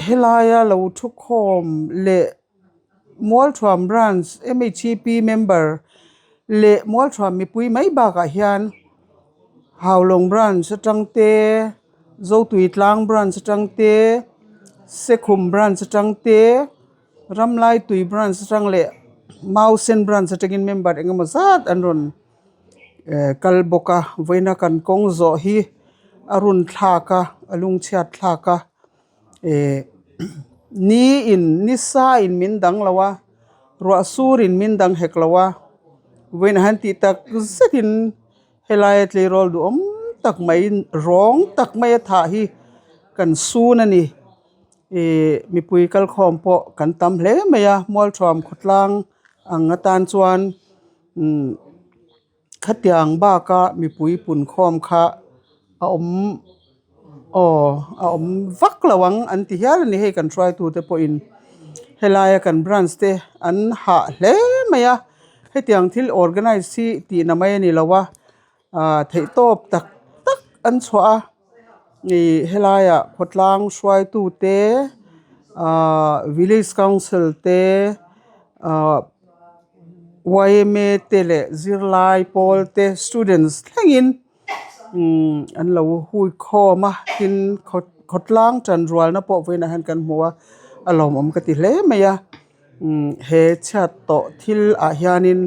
Helaia lo thu khawm leh Mualthuam branch M H E P member leh Mualthuam mipui mai bakah hian Haulawng branch atang te Zotuitlang branch atang te Sekhum branch atang te Ramlaitui branch atang leh Mausen branch atangin member engemaw zat an rawn eh kal bawk a vawiina kan kawng zawh hi a run thlak a a lungchhiat thlak a eh ni in nisa in min dang lo a ruah sur in min dang hek lo a vawiin han tih tak zet in helaia tleirawl duhawm tak mai rawng tak mai a thah hi kan sun a ni ih mipui kalkhawm pawh kan tam hle mai a mualthuam khawtlang ang atan chuan. Umm khatiang baka mipui punkhawm kha a awm aw a awm vak lo ang an ti hial a ni hei kan hruaitute pawhin helaia kan branch te an hah hle mai a hetiang thil organize hi tihna mai a ni lo a ah theihtawp tak tak an chhuah a. Ih helaiah khawtlang hruaitu te ahh village council te ahh yma te leh zirlai pawl te students thlengin umm an lo hui khawm a tin khaw khawtlang tanrualna pawh vawiinah hian kan hmu a a lawmawm ka ti hle mai a umm he chhiat tawh thil ah hianin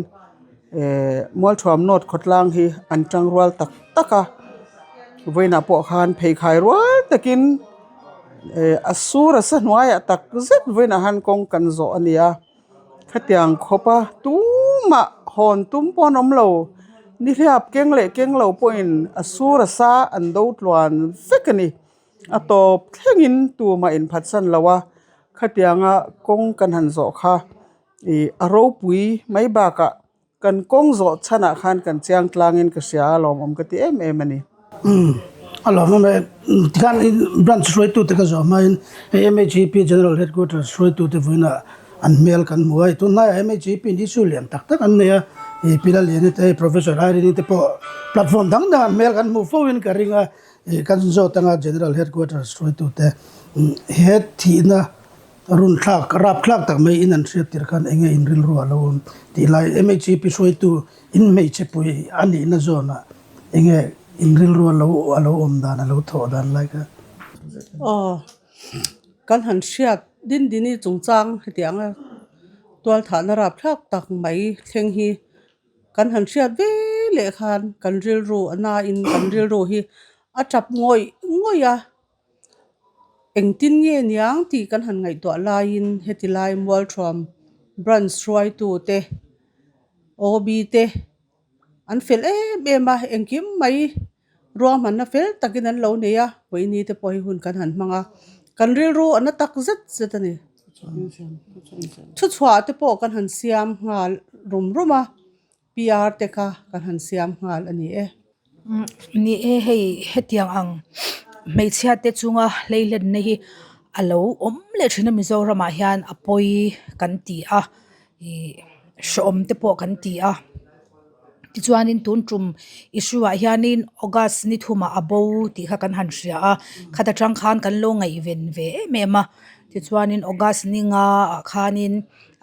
ehh mualthuam north khawtlang hi an tangrual tak tak a vawiinah pawh khan pheikhai rual takin ehh a sur a sa hnuaiah tak zet vawiinah hian kawng kan zawh a ni a. Khatiang khawpa tumah hawn tum pawh an awm lo. Nihliap keng leh keng lo pawhin a sur a sa an do tluan vek a ni. A tawp thlengin tumah inphatsan lo a, khatianga kawng kan han zawh kha ih a ropui mai bakah Kan kawng zawh chhanah khan kan chiang tlangin ka hria a, lawmawm ka ti em em a ni. Umm a lawmawm e. Tikhan branch hruaitute ka zawh hmain hei MHEP General Headquarters hruaitute vawiinah an hmel kan hmu a, hei tunlaiah MHEP in issue lian tak tak an nei a, hei Pi Laliani te hei Professor Irene te pawh platform dang dang an hmel kan hmuh fo in ka ring a, kan zawt anga General Headquarters hruaitute he thihna Run thlak, rap thlak tak mai in an hriat tir khan enge in rilru a lo awm tih lai MHEP hruaitu in hmeichhe pui a nihna zawnah enge in rilru a lo a lo awm dan a lo thawh dan lai kha. Aw, kan han hriat din dini chungchang hetianga tualthahna rap thlak tak mai thleng hi kan han hriat ve leh khan kan rilru a nain kan rilru hi a tap ngawih ngawih a. Engtin nge niang tih kan han ngaihtuah laiin heti lai Mualthuam branch hruaitu te OB te an fel em em a, engkim mai ruahmanna fel takin an lo nei a, vawiini te pawh hi hun kan han hmang a, kan rilru a na tak zet zet a ni. Thuchhuah te pawh kan han siam nghal rum rum a. PR te kha kan han siam nghal a ni e. Ni e, hei hetiang ang hmeichhia te chunga hleihlenna hi a lo awm leh thin a Mizoramah hian a pawi kan ti a, ih hrehawm te pawh kan ti a. Tichuanin tun tum issue ah hianin August ni thumah a bo tih kha kan han hria a, khata tang khan kan lo ngaihven ve em em a. Tichuanin August ni nga ah khanin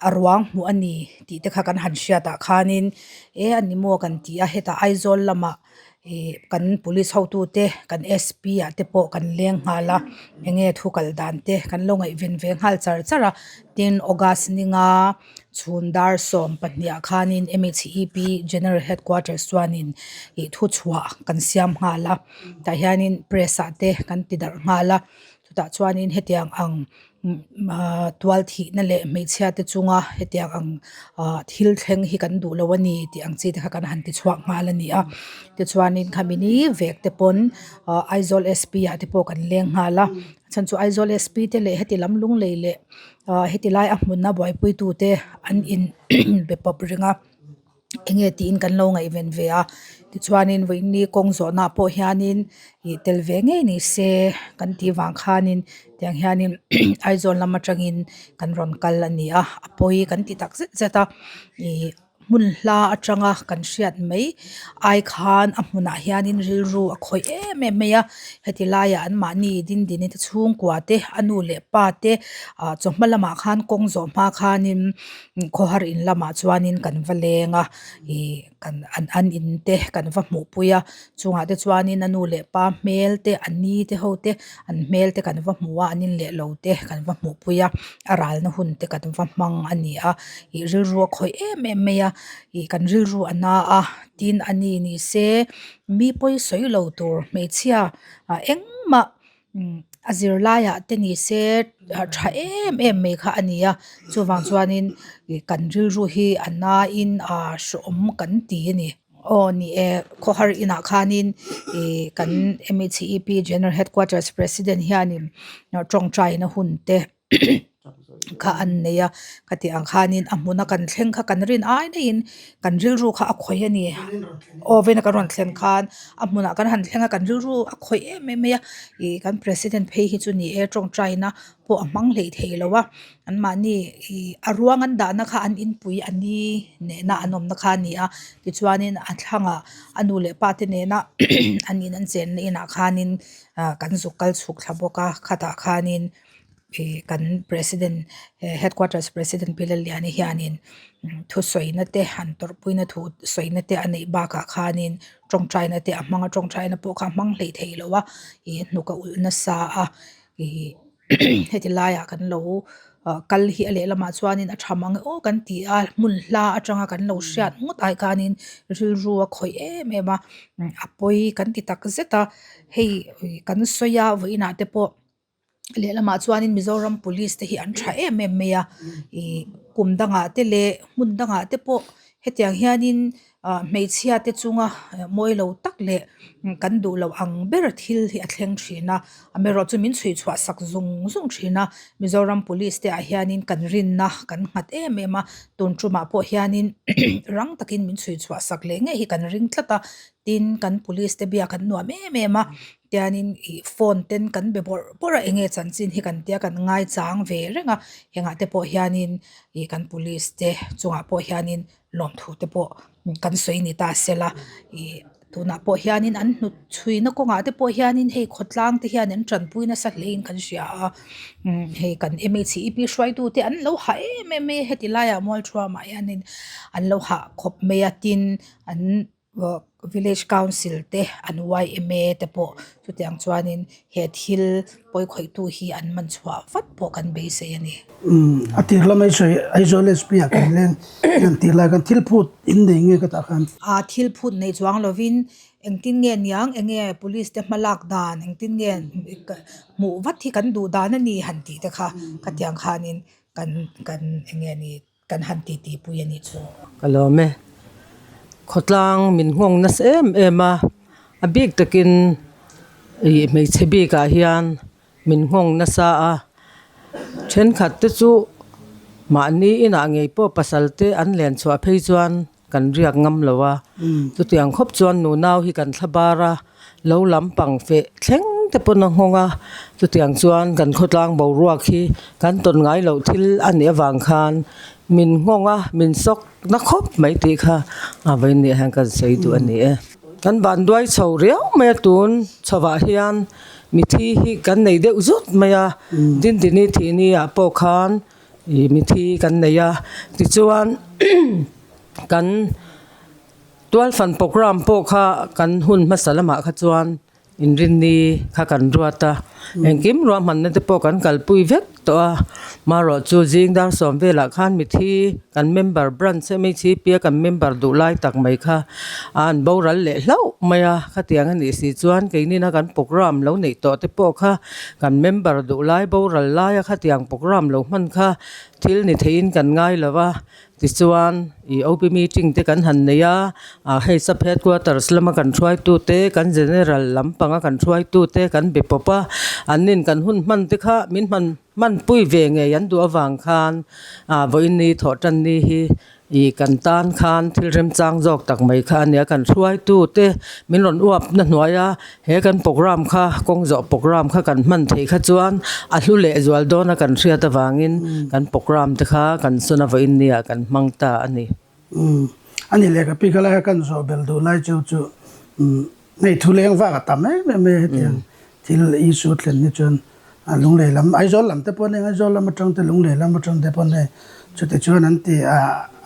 a ruang hmuh a ni tih te kha kan han hriat ah khanin e a ni maw kan ti a hetah Aizawl lamah ih kan police hotu te kan SP ah te pawh kan leng nghal a enge thu kal dan te kan lo ngaihven ve nghal char char a tin August ni nga chhun dar 12 ah khanin M H E P General Headquarters chuanin ih thu chhuah kan siam nghal a tah hianin press ah te kan ti darh nghal a chutah chuanin hetiang ang tual thihna leh hmeichhia te chunga hetiang ang ah thil thleng hi kan duh lo a ni tih ang chi te kha kan han ti chhuak nghal a ni a tichuanin khami ni vek te pawn ah Aizawl SP ah te pawh kan leng nghal a a chhan chu Aizawl SP te leh heti lam lunglei leh ah heti lai a hmun a buaipui tu te an in be pawp reng a. Enge tiin kan lo ngaihven ve a tichuanin vawiini kawng zawhna ah pawh hianin ih tel ve ngei ni se kan tih vang khanin tiang hianin Aizawl lam atangin kan rawn kal a ni a a pawi kan ti tak zet zet a ih hmun hla atanga kan hriat mai ai khan a hmunah hianin rilru a khawih em em mai a heti laiah an mahni din dini te chhungkua te a nu leh pa te ah chawhma lamah khan kawng zawh hma khanin. Khawhar in lamah chuanin kan va leng a ih kan an an in te kan va hmuh pui a chungah te chuanin a nu leh pa hmel te a ni te ho te an hmel te kan va hmu a an in leh lo te kan va hmuh pui a a ralna hun te kan va hmang a ni a ih rilru a khawih em em mai a ih kan rilru a na a tin a ni ni se mi pawi sawi lo tur hmeichhia ah engmah. A zirlaiah te ni se tha em em mai kha a ni a chuvang chuanin ih kan rilru hi a nain ah hrehawm kan ti a ni. Aw ni e khawhar inah khanin ih kan M H E P General Headquarters President hianin tawngtaina hun te. kha an nei a khati ang khanin a hmuna kan thleng kha kan rin ai daihin kan rilru kha a khawih a ni aw vawiin a kan rawn thlen khan a hmunah kan han thleng a kan rilru a khawih em em mai a ih kan president phei hi chu ni e tawngtaina pawh a hmang hleih thei lo a anmahni ih a ruang an dahna kha an inpui a ni nena an awmna kha a ni a tichuanin a thlangah a nu leh pa te nena an in an chenna inah khanin ah kan zuk kal chhuk thla bawk a khatah khanin ih kan president headquarters president pi Lalliani hianin thusawina te han tawrhpuina thu sawina te a neih bakah khanin tawngtaina te a hmang a tawngtaina pawh kha a hmang hleih theih loh a ih hnuk a ulh nasa a ih heti laiah kan lo ah kal hi a lehlamah chuanin a tha mang e aw kan ti a hmun hla atanga kan lo hriat ngawt ai khanin rilru a khawih em em a a pawi kan ti tak zet a hei kan sawi a vawiinah te pawh lehlamah chuanin Mizoram police te hi an tha em em mai a ih kum dangah te leh hmun dangah te pawh hetiang hianin ah hmeichhia te chunga mawi lo tak leh kan duh loh ang ber thil hi a thleng thin a amaherawh chu min chhui chhuah sak zung zung thin a Mizoram police te ah hianin kan rinna kan nghat em em a tun tumah pawh hianin rang takin min chhui chhuah sak leh ngei hi kan ring tlat a tin kan police te biak an nuam em em a tianin ih phone ten kan be bawrh bawrh a enge chanchin hi kan tia kan ngaichang ve reng a hengah te pawh hianin ih kan police te chungah pawh hianin lawmthu te pawh kan sawi ni ta sela ih tunah pawh hianin an hnut chhuina kawngah te pawh hianin hei khawtlang te hian an tanpui nasa hle in kan hria a umm hei kan m h e p hruaitu te an lo hah em em mai a heti laiah mualthuamah hianin an lo hah khawp mai a tin an village council te an yma te pawh chutiang chuanin he thil pawi khawihtu hi an man chhuah vat pawh kan beisei a ni. Umm a tir lamah i sawi Aizawl SP ah kan leng hian tir lai khan thil phut in nei nge ka tah khan. A thil phut nei chuang lovin engtin nge niang enge police te hma lak dan engtin nge hmuh vat hi kan duh dan a ni han tih te kha khatiang khanin kan kan enge ni Kan han titi pui a nih chu. Ka lawm e. Khawtlang min nghawng nasa em em a, a bik takin ih hmeichhe bikah hian min nghawng nasa a, thenkhat te chu mahni inah ngei pawh pasal te an len chhuah phei chuan kan riak ngam lo a, chutiang khawp chuan nunau hi kan thla bar a. Lo lampang feh thleng te pawn a nghawng a, chutiang chuan kan khawtlang boruak hi kan tawn ngai loh thil a nih avang khan min nghawng a, min sawk na khawp mai tih kha a vawiin hian kan sawi duh a ni e. Kan vanduai chho riau mai a tun chhovah hian mithi hi kan nei deuh zut mai a, Dindini thihni ah pawh khan ih mithi kan nei a, tichuan kan. Tualfan programme pawh kha kan hun hmasa lamah kha chuan inrinni kha kan ruat a, engkim ruahmanna te pawh kan kalpui vek tawh a, marawh chu zing dar sawm velah khan mithi kan member branch MHCP a kan member duh lai tak mai kha a an boral leh hlauh mai a, khatiang a nih si chuan keinina kan programme lo neih tawh te pawh kha kan member duh lai boral laia khatiang programme lo hman kha thil ni theihin kan ngai lo va. Tichuan, ih OP meeting te kan han nei a, ah hei sub headquarters lama kan hruaitu te, kan general lampanga kan hruaitu te kan be pawp a, an nin kan hun hman te kha min hman hmanpui ve ngei an duh avang khan ah vawiin ni thawh tan ni hi ih kan tan khan thil remchang zawk tak mai kha a nia kan hruaitu te min rawn uap na hnuai a. He kan programme kha kawng zawh programme kha kan hman theih kha chuan a hlu leh zual dawn a kan hriat avangin kan programme te kha kan sawn a vawiin nia kan hmang ta a ni. Umm a ni leh ka pi kha lai kha kan zawh bel duh lai chu chu umm hei thu leng vak a tam em em e hetiang thil issue thlen hi chuan A Lunglei lam, Aizawl lam te pawh a ni, Aizawl lam atang te Lunglei lam atang te pawh a ni. Chuti chuan an ti a,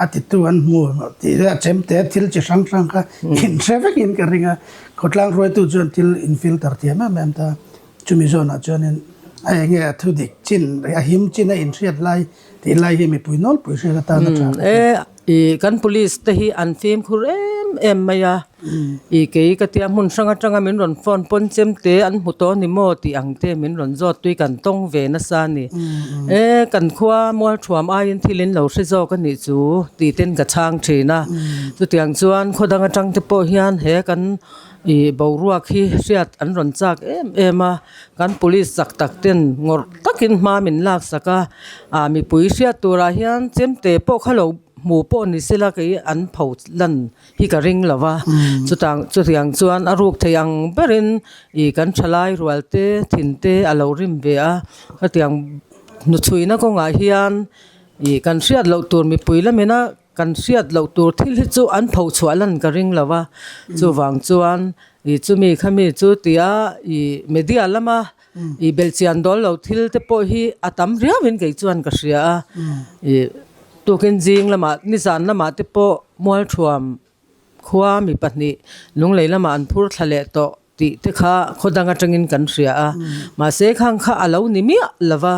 a titu an hmu tih leh a chemte thil chi hrang hrang kha inhre vekin ka ring a. Khawtlang hruaitu chuan thil in filter thiam em em ta. Chumi zawnah chuanin a enge a thu dik chin, a him chin a inhriat lai tih lai hi mipui nawlpui hriat atan a tha. E. Ih kan police te hi an fimkhur em em mai a, ih kei ka tia hmun hrang atanga min rawn phone pawn chem te an hmu tawh a ni maw tih ang te min rawn zawt tui kan tawng ve nasa a ni. E kan khua mualthuam aiin thil in lo hre zawk a nih chu tih ten ka chhang thin a, chutiang chuan khaw dang atang te pawh hian he kan. Ih boruak hi hriat an rawn chak em em a kan police chak tak ten ngawrh takin hma min lak sak a ah mipui hriat turah hian chemte pawh kha lo hmu pawh ni sela kei an pho lan hi ka ring lo va chutang chutiang chuan a ruk thei ang berin ih kan thalai rual te thin te a lo rim ve a hetiang hnuchhuina kawngah hian ih kan hriat loh tur mipui lamina. Kan hriat loh tur thil hi chu an pho chhuah lan ka ring lo a, chuvang chuan ih chumi khami chu tia ih media lama ih belhchian dawl lo thil te pawh hi a tam riau in kei chuan ka hria a, ih tukin zing lamah nizan lamah te pawh Mualthuam khua mi pahnih Lunglei lamah an phur thla leh tawh. Tih te kha khaw dang atangin kan hria a, mahse khang kha a lo ni miah lo va,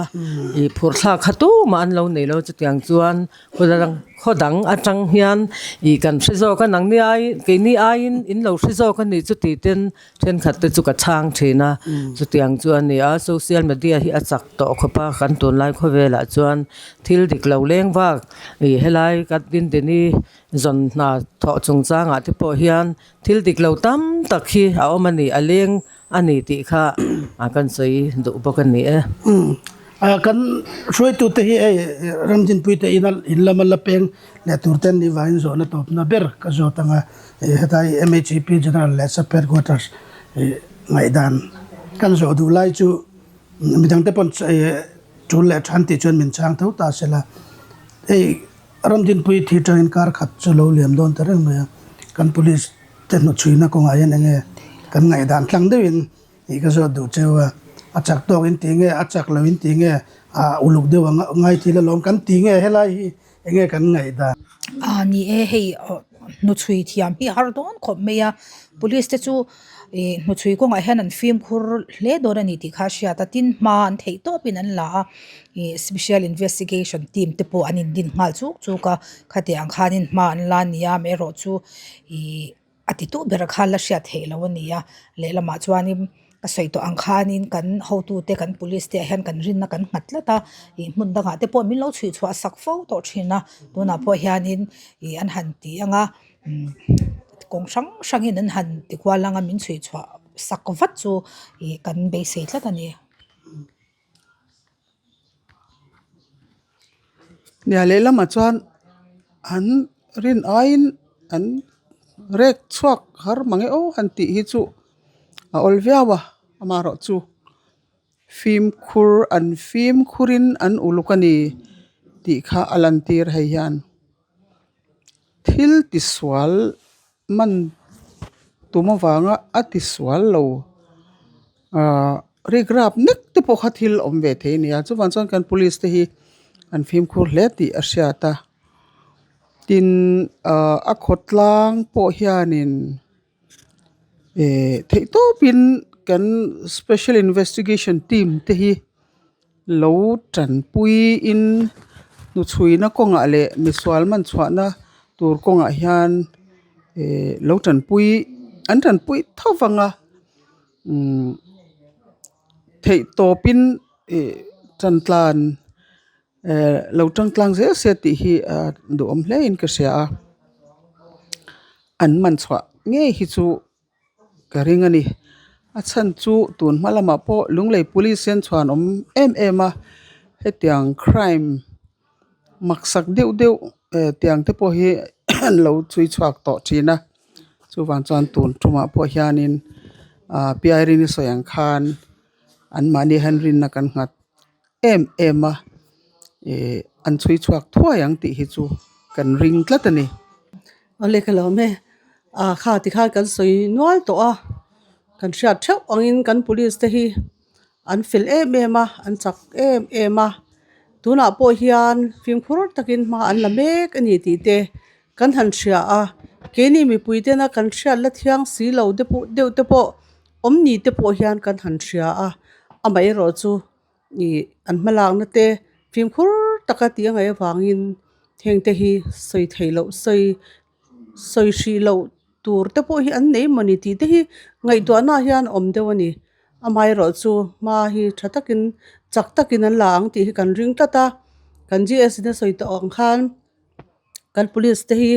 ih phurh thlak kha tumah an lo nei lo chutiang chuan khaw dang khaw dang atang hian ih kan hre zawk a, nangni ai keini aiin in lo hre zawk a nih chu tih ten thenkhat te chu ka chhang thin a, chutiang chu a ni a, social media hi a chak tawh khawp a, kan tunlai khawvelah chuan thil dik lo leng vak ih helai ka dindini zawn hna thawh chungchangah te pawh hian. Thil dik lo tam tak hi a awm a ni, a leng a ni tih kha kan sawi duh bawk a ni e. Kan hruaitute hi hei Ramdinpuite ina in lama la peng leh tur te an nih vangin zawhna tawpna ber ka zawt ang a, hetlai MHEP General leh Sub Headquarters ngaihdan kan zawh duh lai chu midangte pawn tul leh than tih chuan min chhang tho ta sela. Hei Ramdinpui thi tangin kar khat chu lo liam dawn ta reng mai a, kan police te hnuchhuina kawngah hian enge kan ngaihdan tlang deuhin tih ka zawt duh cheu a, a chak tawk in ti nge, a chak lo in ti nge, ah uluk deuh a ngai thil alawm kan ti nge helai hi enge kan ngaihdan. Ah ni e hei hnuchhui thiam hi a har dawn khawp mai a, police te chu ih hnuchhui kawngah hian an fimkhur hle dawn a ni tih kha a hriat a, tin hma an theih tawpin an la a. Ih special investigation team te pawh an indin nghal chuk chuk a khatiang ang khanin hma an la a ni a amaherawh chu ih a ti tu ber kha la hriat theih loh a ni a lehlamah chuanin ka sawi tawh ang khanin kan hotute kan police te ah hian kan rinna kan nghat tlat a ih hmun dangah te pawh min lo chhuih chhuah sak fo tawh thin a tunah pawh hianin ih an han ti ang a umm kawng hrang hrangin an han ti kual ang a min chhuih chhuah sak vat chu ih kan beisei tlat a ni. Nia lehlamah chuan an rin aiin an rek chhuak har mang e aw han tih hi chu a awl viau a amaherawh chu fimkhur an fimkhurin an uluk a ni tih kha a lantir hei hian thil tisual. Man tum avanga a tisual lo ahh rikrap nek te pawh kha thil awm ve thei a ni a chuvang chuan kan police te hi an fimkhur hle tih a hriat a tin ahh a khawtlang pawh hianin eh theih tawpin kan special investigation team te hi. Lo tanpuiin hnuchhuina kawngah leh misual man chhuahna tur kawngah hian eh lo tanpui an tanpui tho vang a umm theih tawpin ih tan tlan eh lo tang tlang zel se tih hi a duhawm hle in ka hria a an man chhuah ngei hi chu. Ka ring a ni. A chhan chu tun hma lamah pawh Lunglei Police hian chhuan awm em em a, hetiang crime maksak deuh deuh eh tiang te pawh hi an lo chhui chhuak tawh thin a, chuvang chuan tun tumah pawh hianin ah Pi Irene-i sawi ang khan anmahni hian rinna kan nghat em em a ih an chhui chhuak thuai ang tih hi chu kan ring tlat a ni. Awle ka lo awm e ah kha tikhan kan sawi nual tawh a kan hriat theuh angin kan police te hi an fel em em a an chak em em a tunah pawh hian fimkhur takin hma an la mek a ni tih te kan han hria a keini mipui tena kan hriat la thiang si lo te pawh deuh te pawh awm ni te pawh hian kan han hria a amaherawh chu. Ih an hmalakna te fimkhur taka tih a ngaih avangin heng te hi sawi theih loh sawi sawi hrih loh tur te pawh hi an nei mawni tih te hi ngaihtuahna ah hian a awm deuh a ni amaherawhchu hma hi tha takin chak takin an la ang tih hi kan ring tlat a kan G S in a sawi tawh ang khan kan police te hi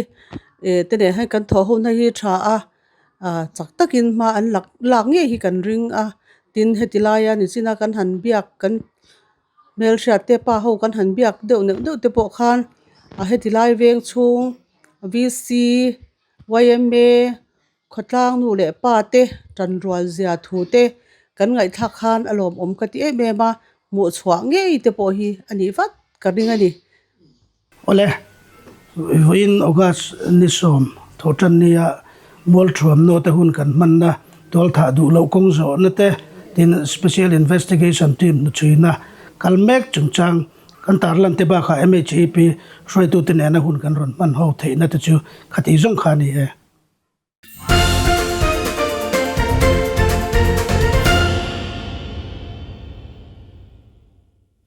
eh te nen hian kan thawh ho na hi tha a. Ah chak takin hma an lak lak ngei hi kan ring a tin heti laia nichina kan han biak kan hmelhriat te pa ho kan han biak deuh neuh neuh te pawh khan a heti lai veng chhung v c yma khawtlang nu leh pa te tanrual zia thu te kan ngaihthlak khan a lawmawm ka ti em em a hmuh chhuah ngei te pawh hi a nih vat ka ring a ni. Awle, vawiin August ni sawm thawhtan nia Mualthuam Note hun kan hmanna tualthah duh loh kawng zawhna te tin Special Investigation Team hnuchhuina kal mek chungchang kan tarlan te bakah MHEP hruaitute nena hun kan rawn hman ho theihna te chu khatih zawng kha a ni e.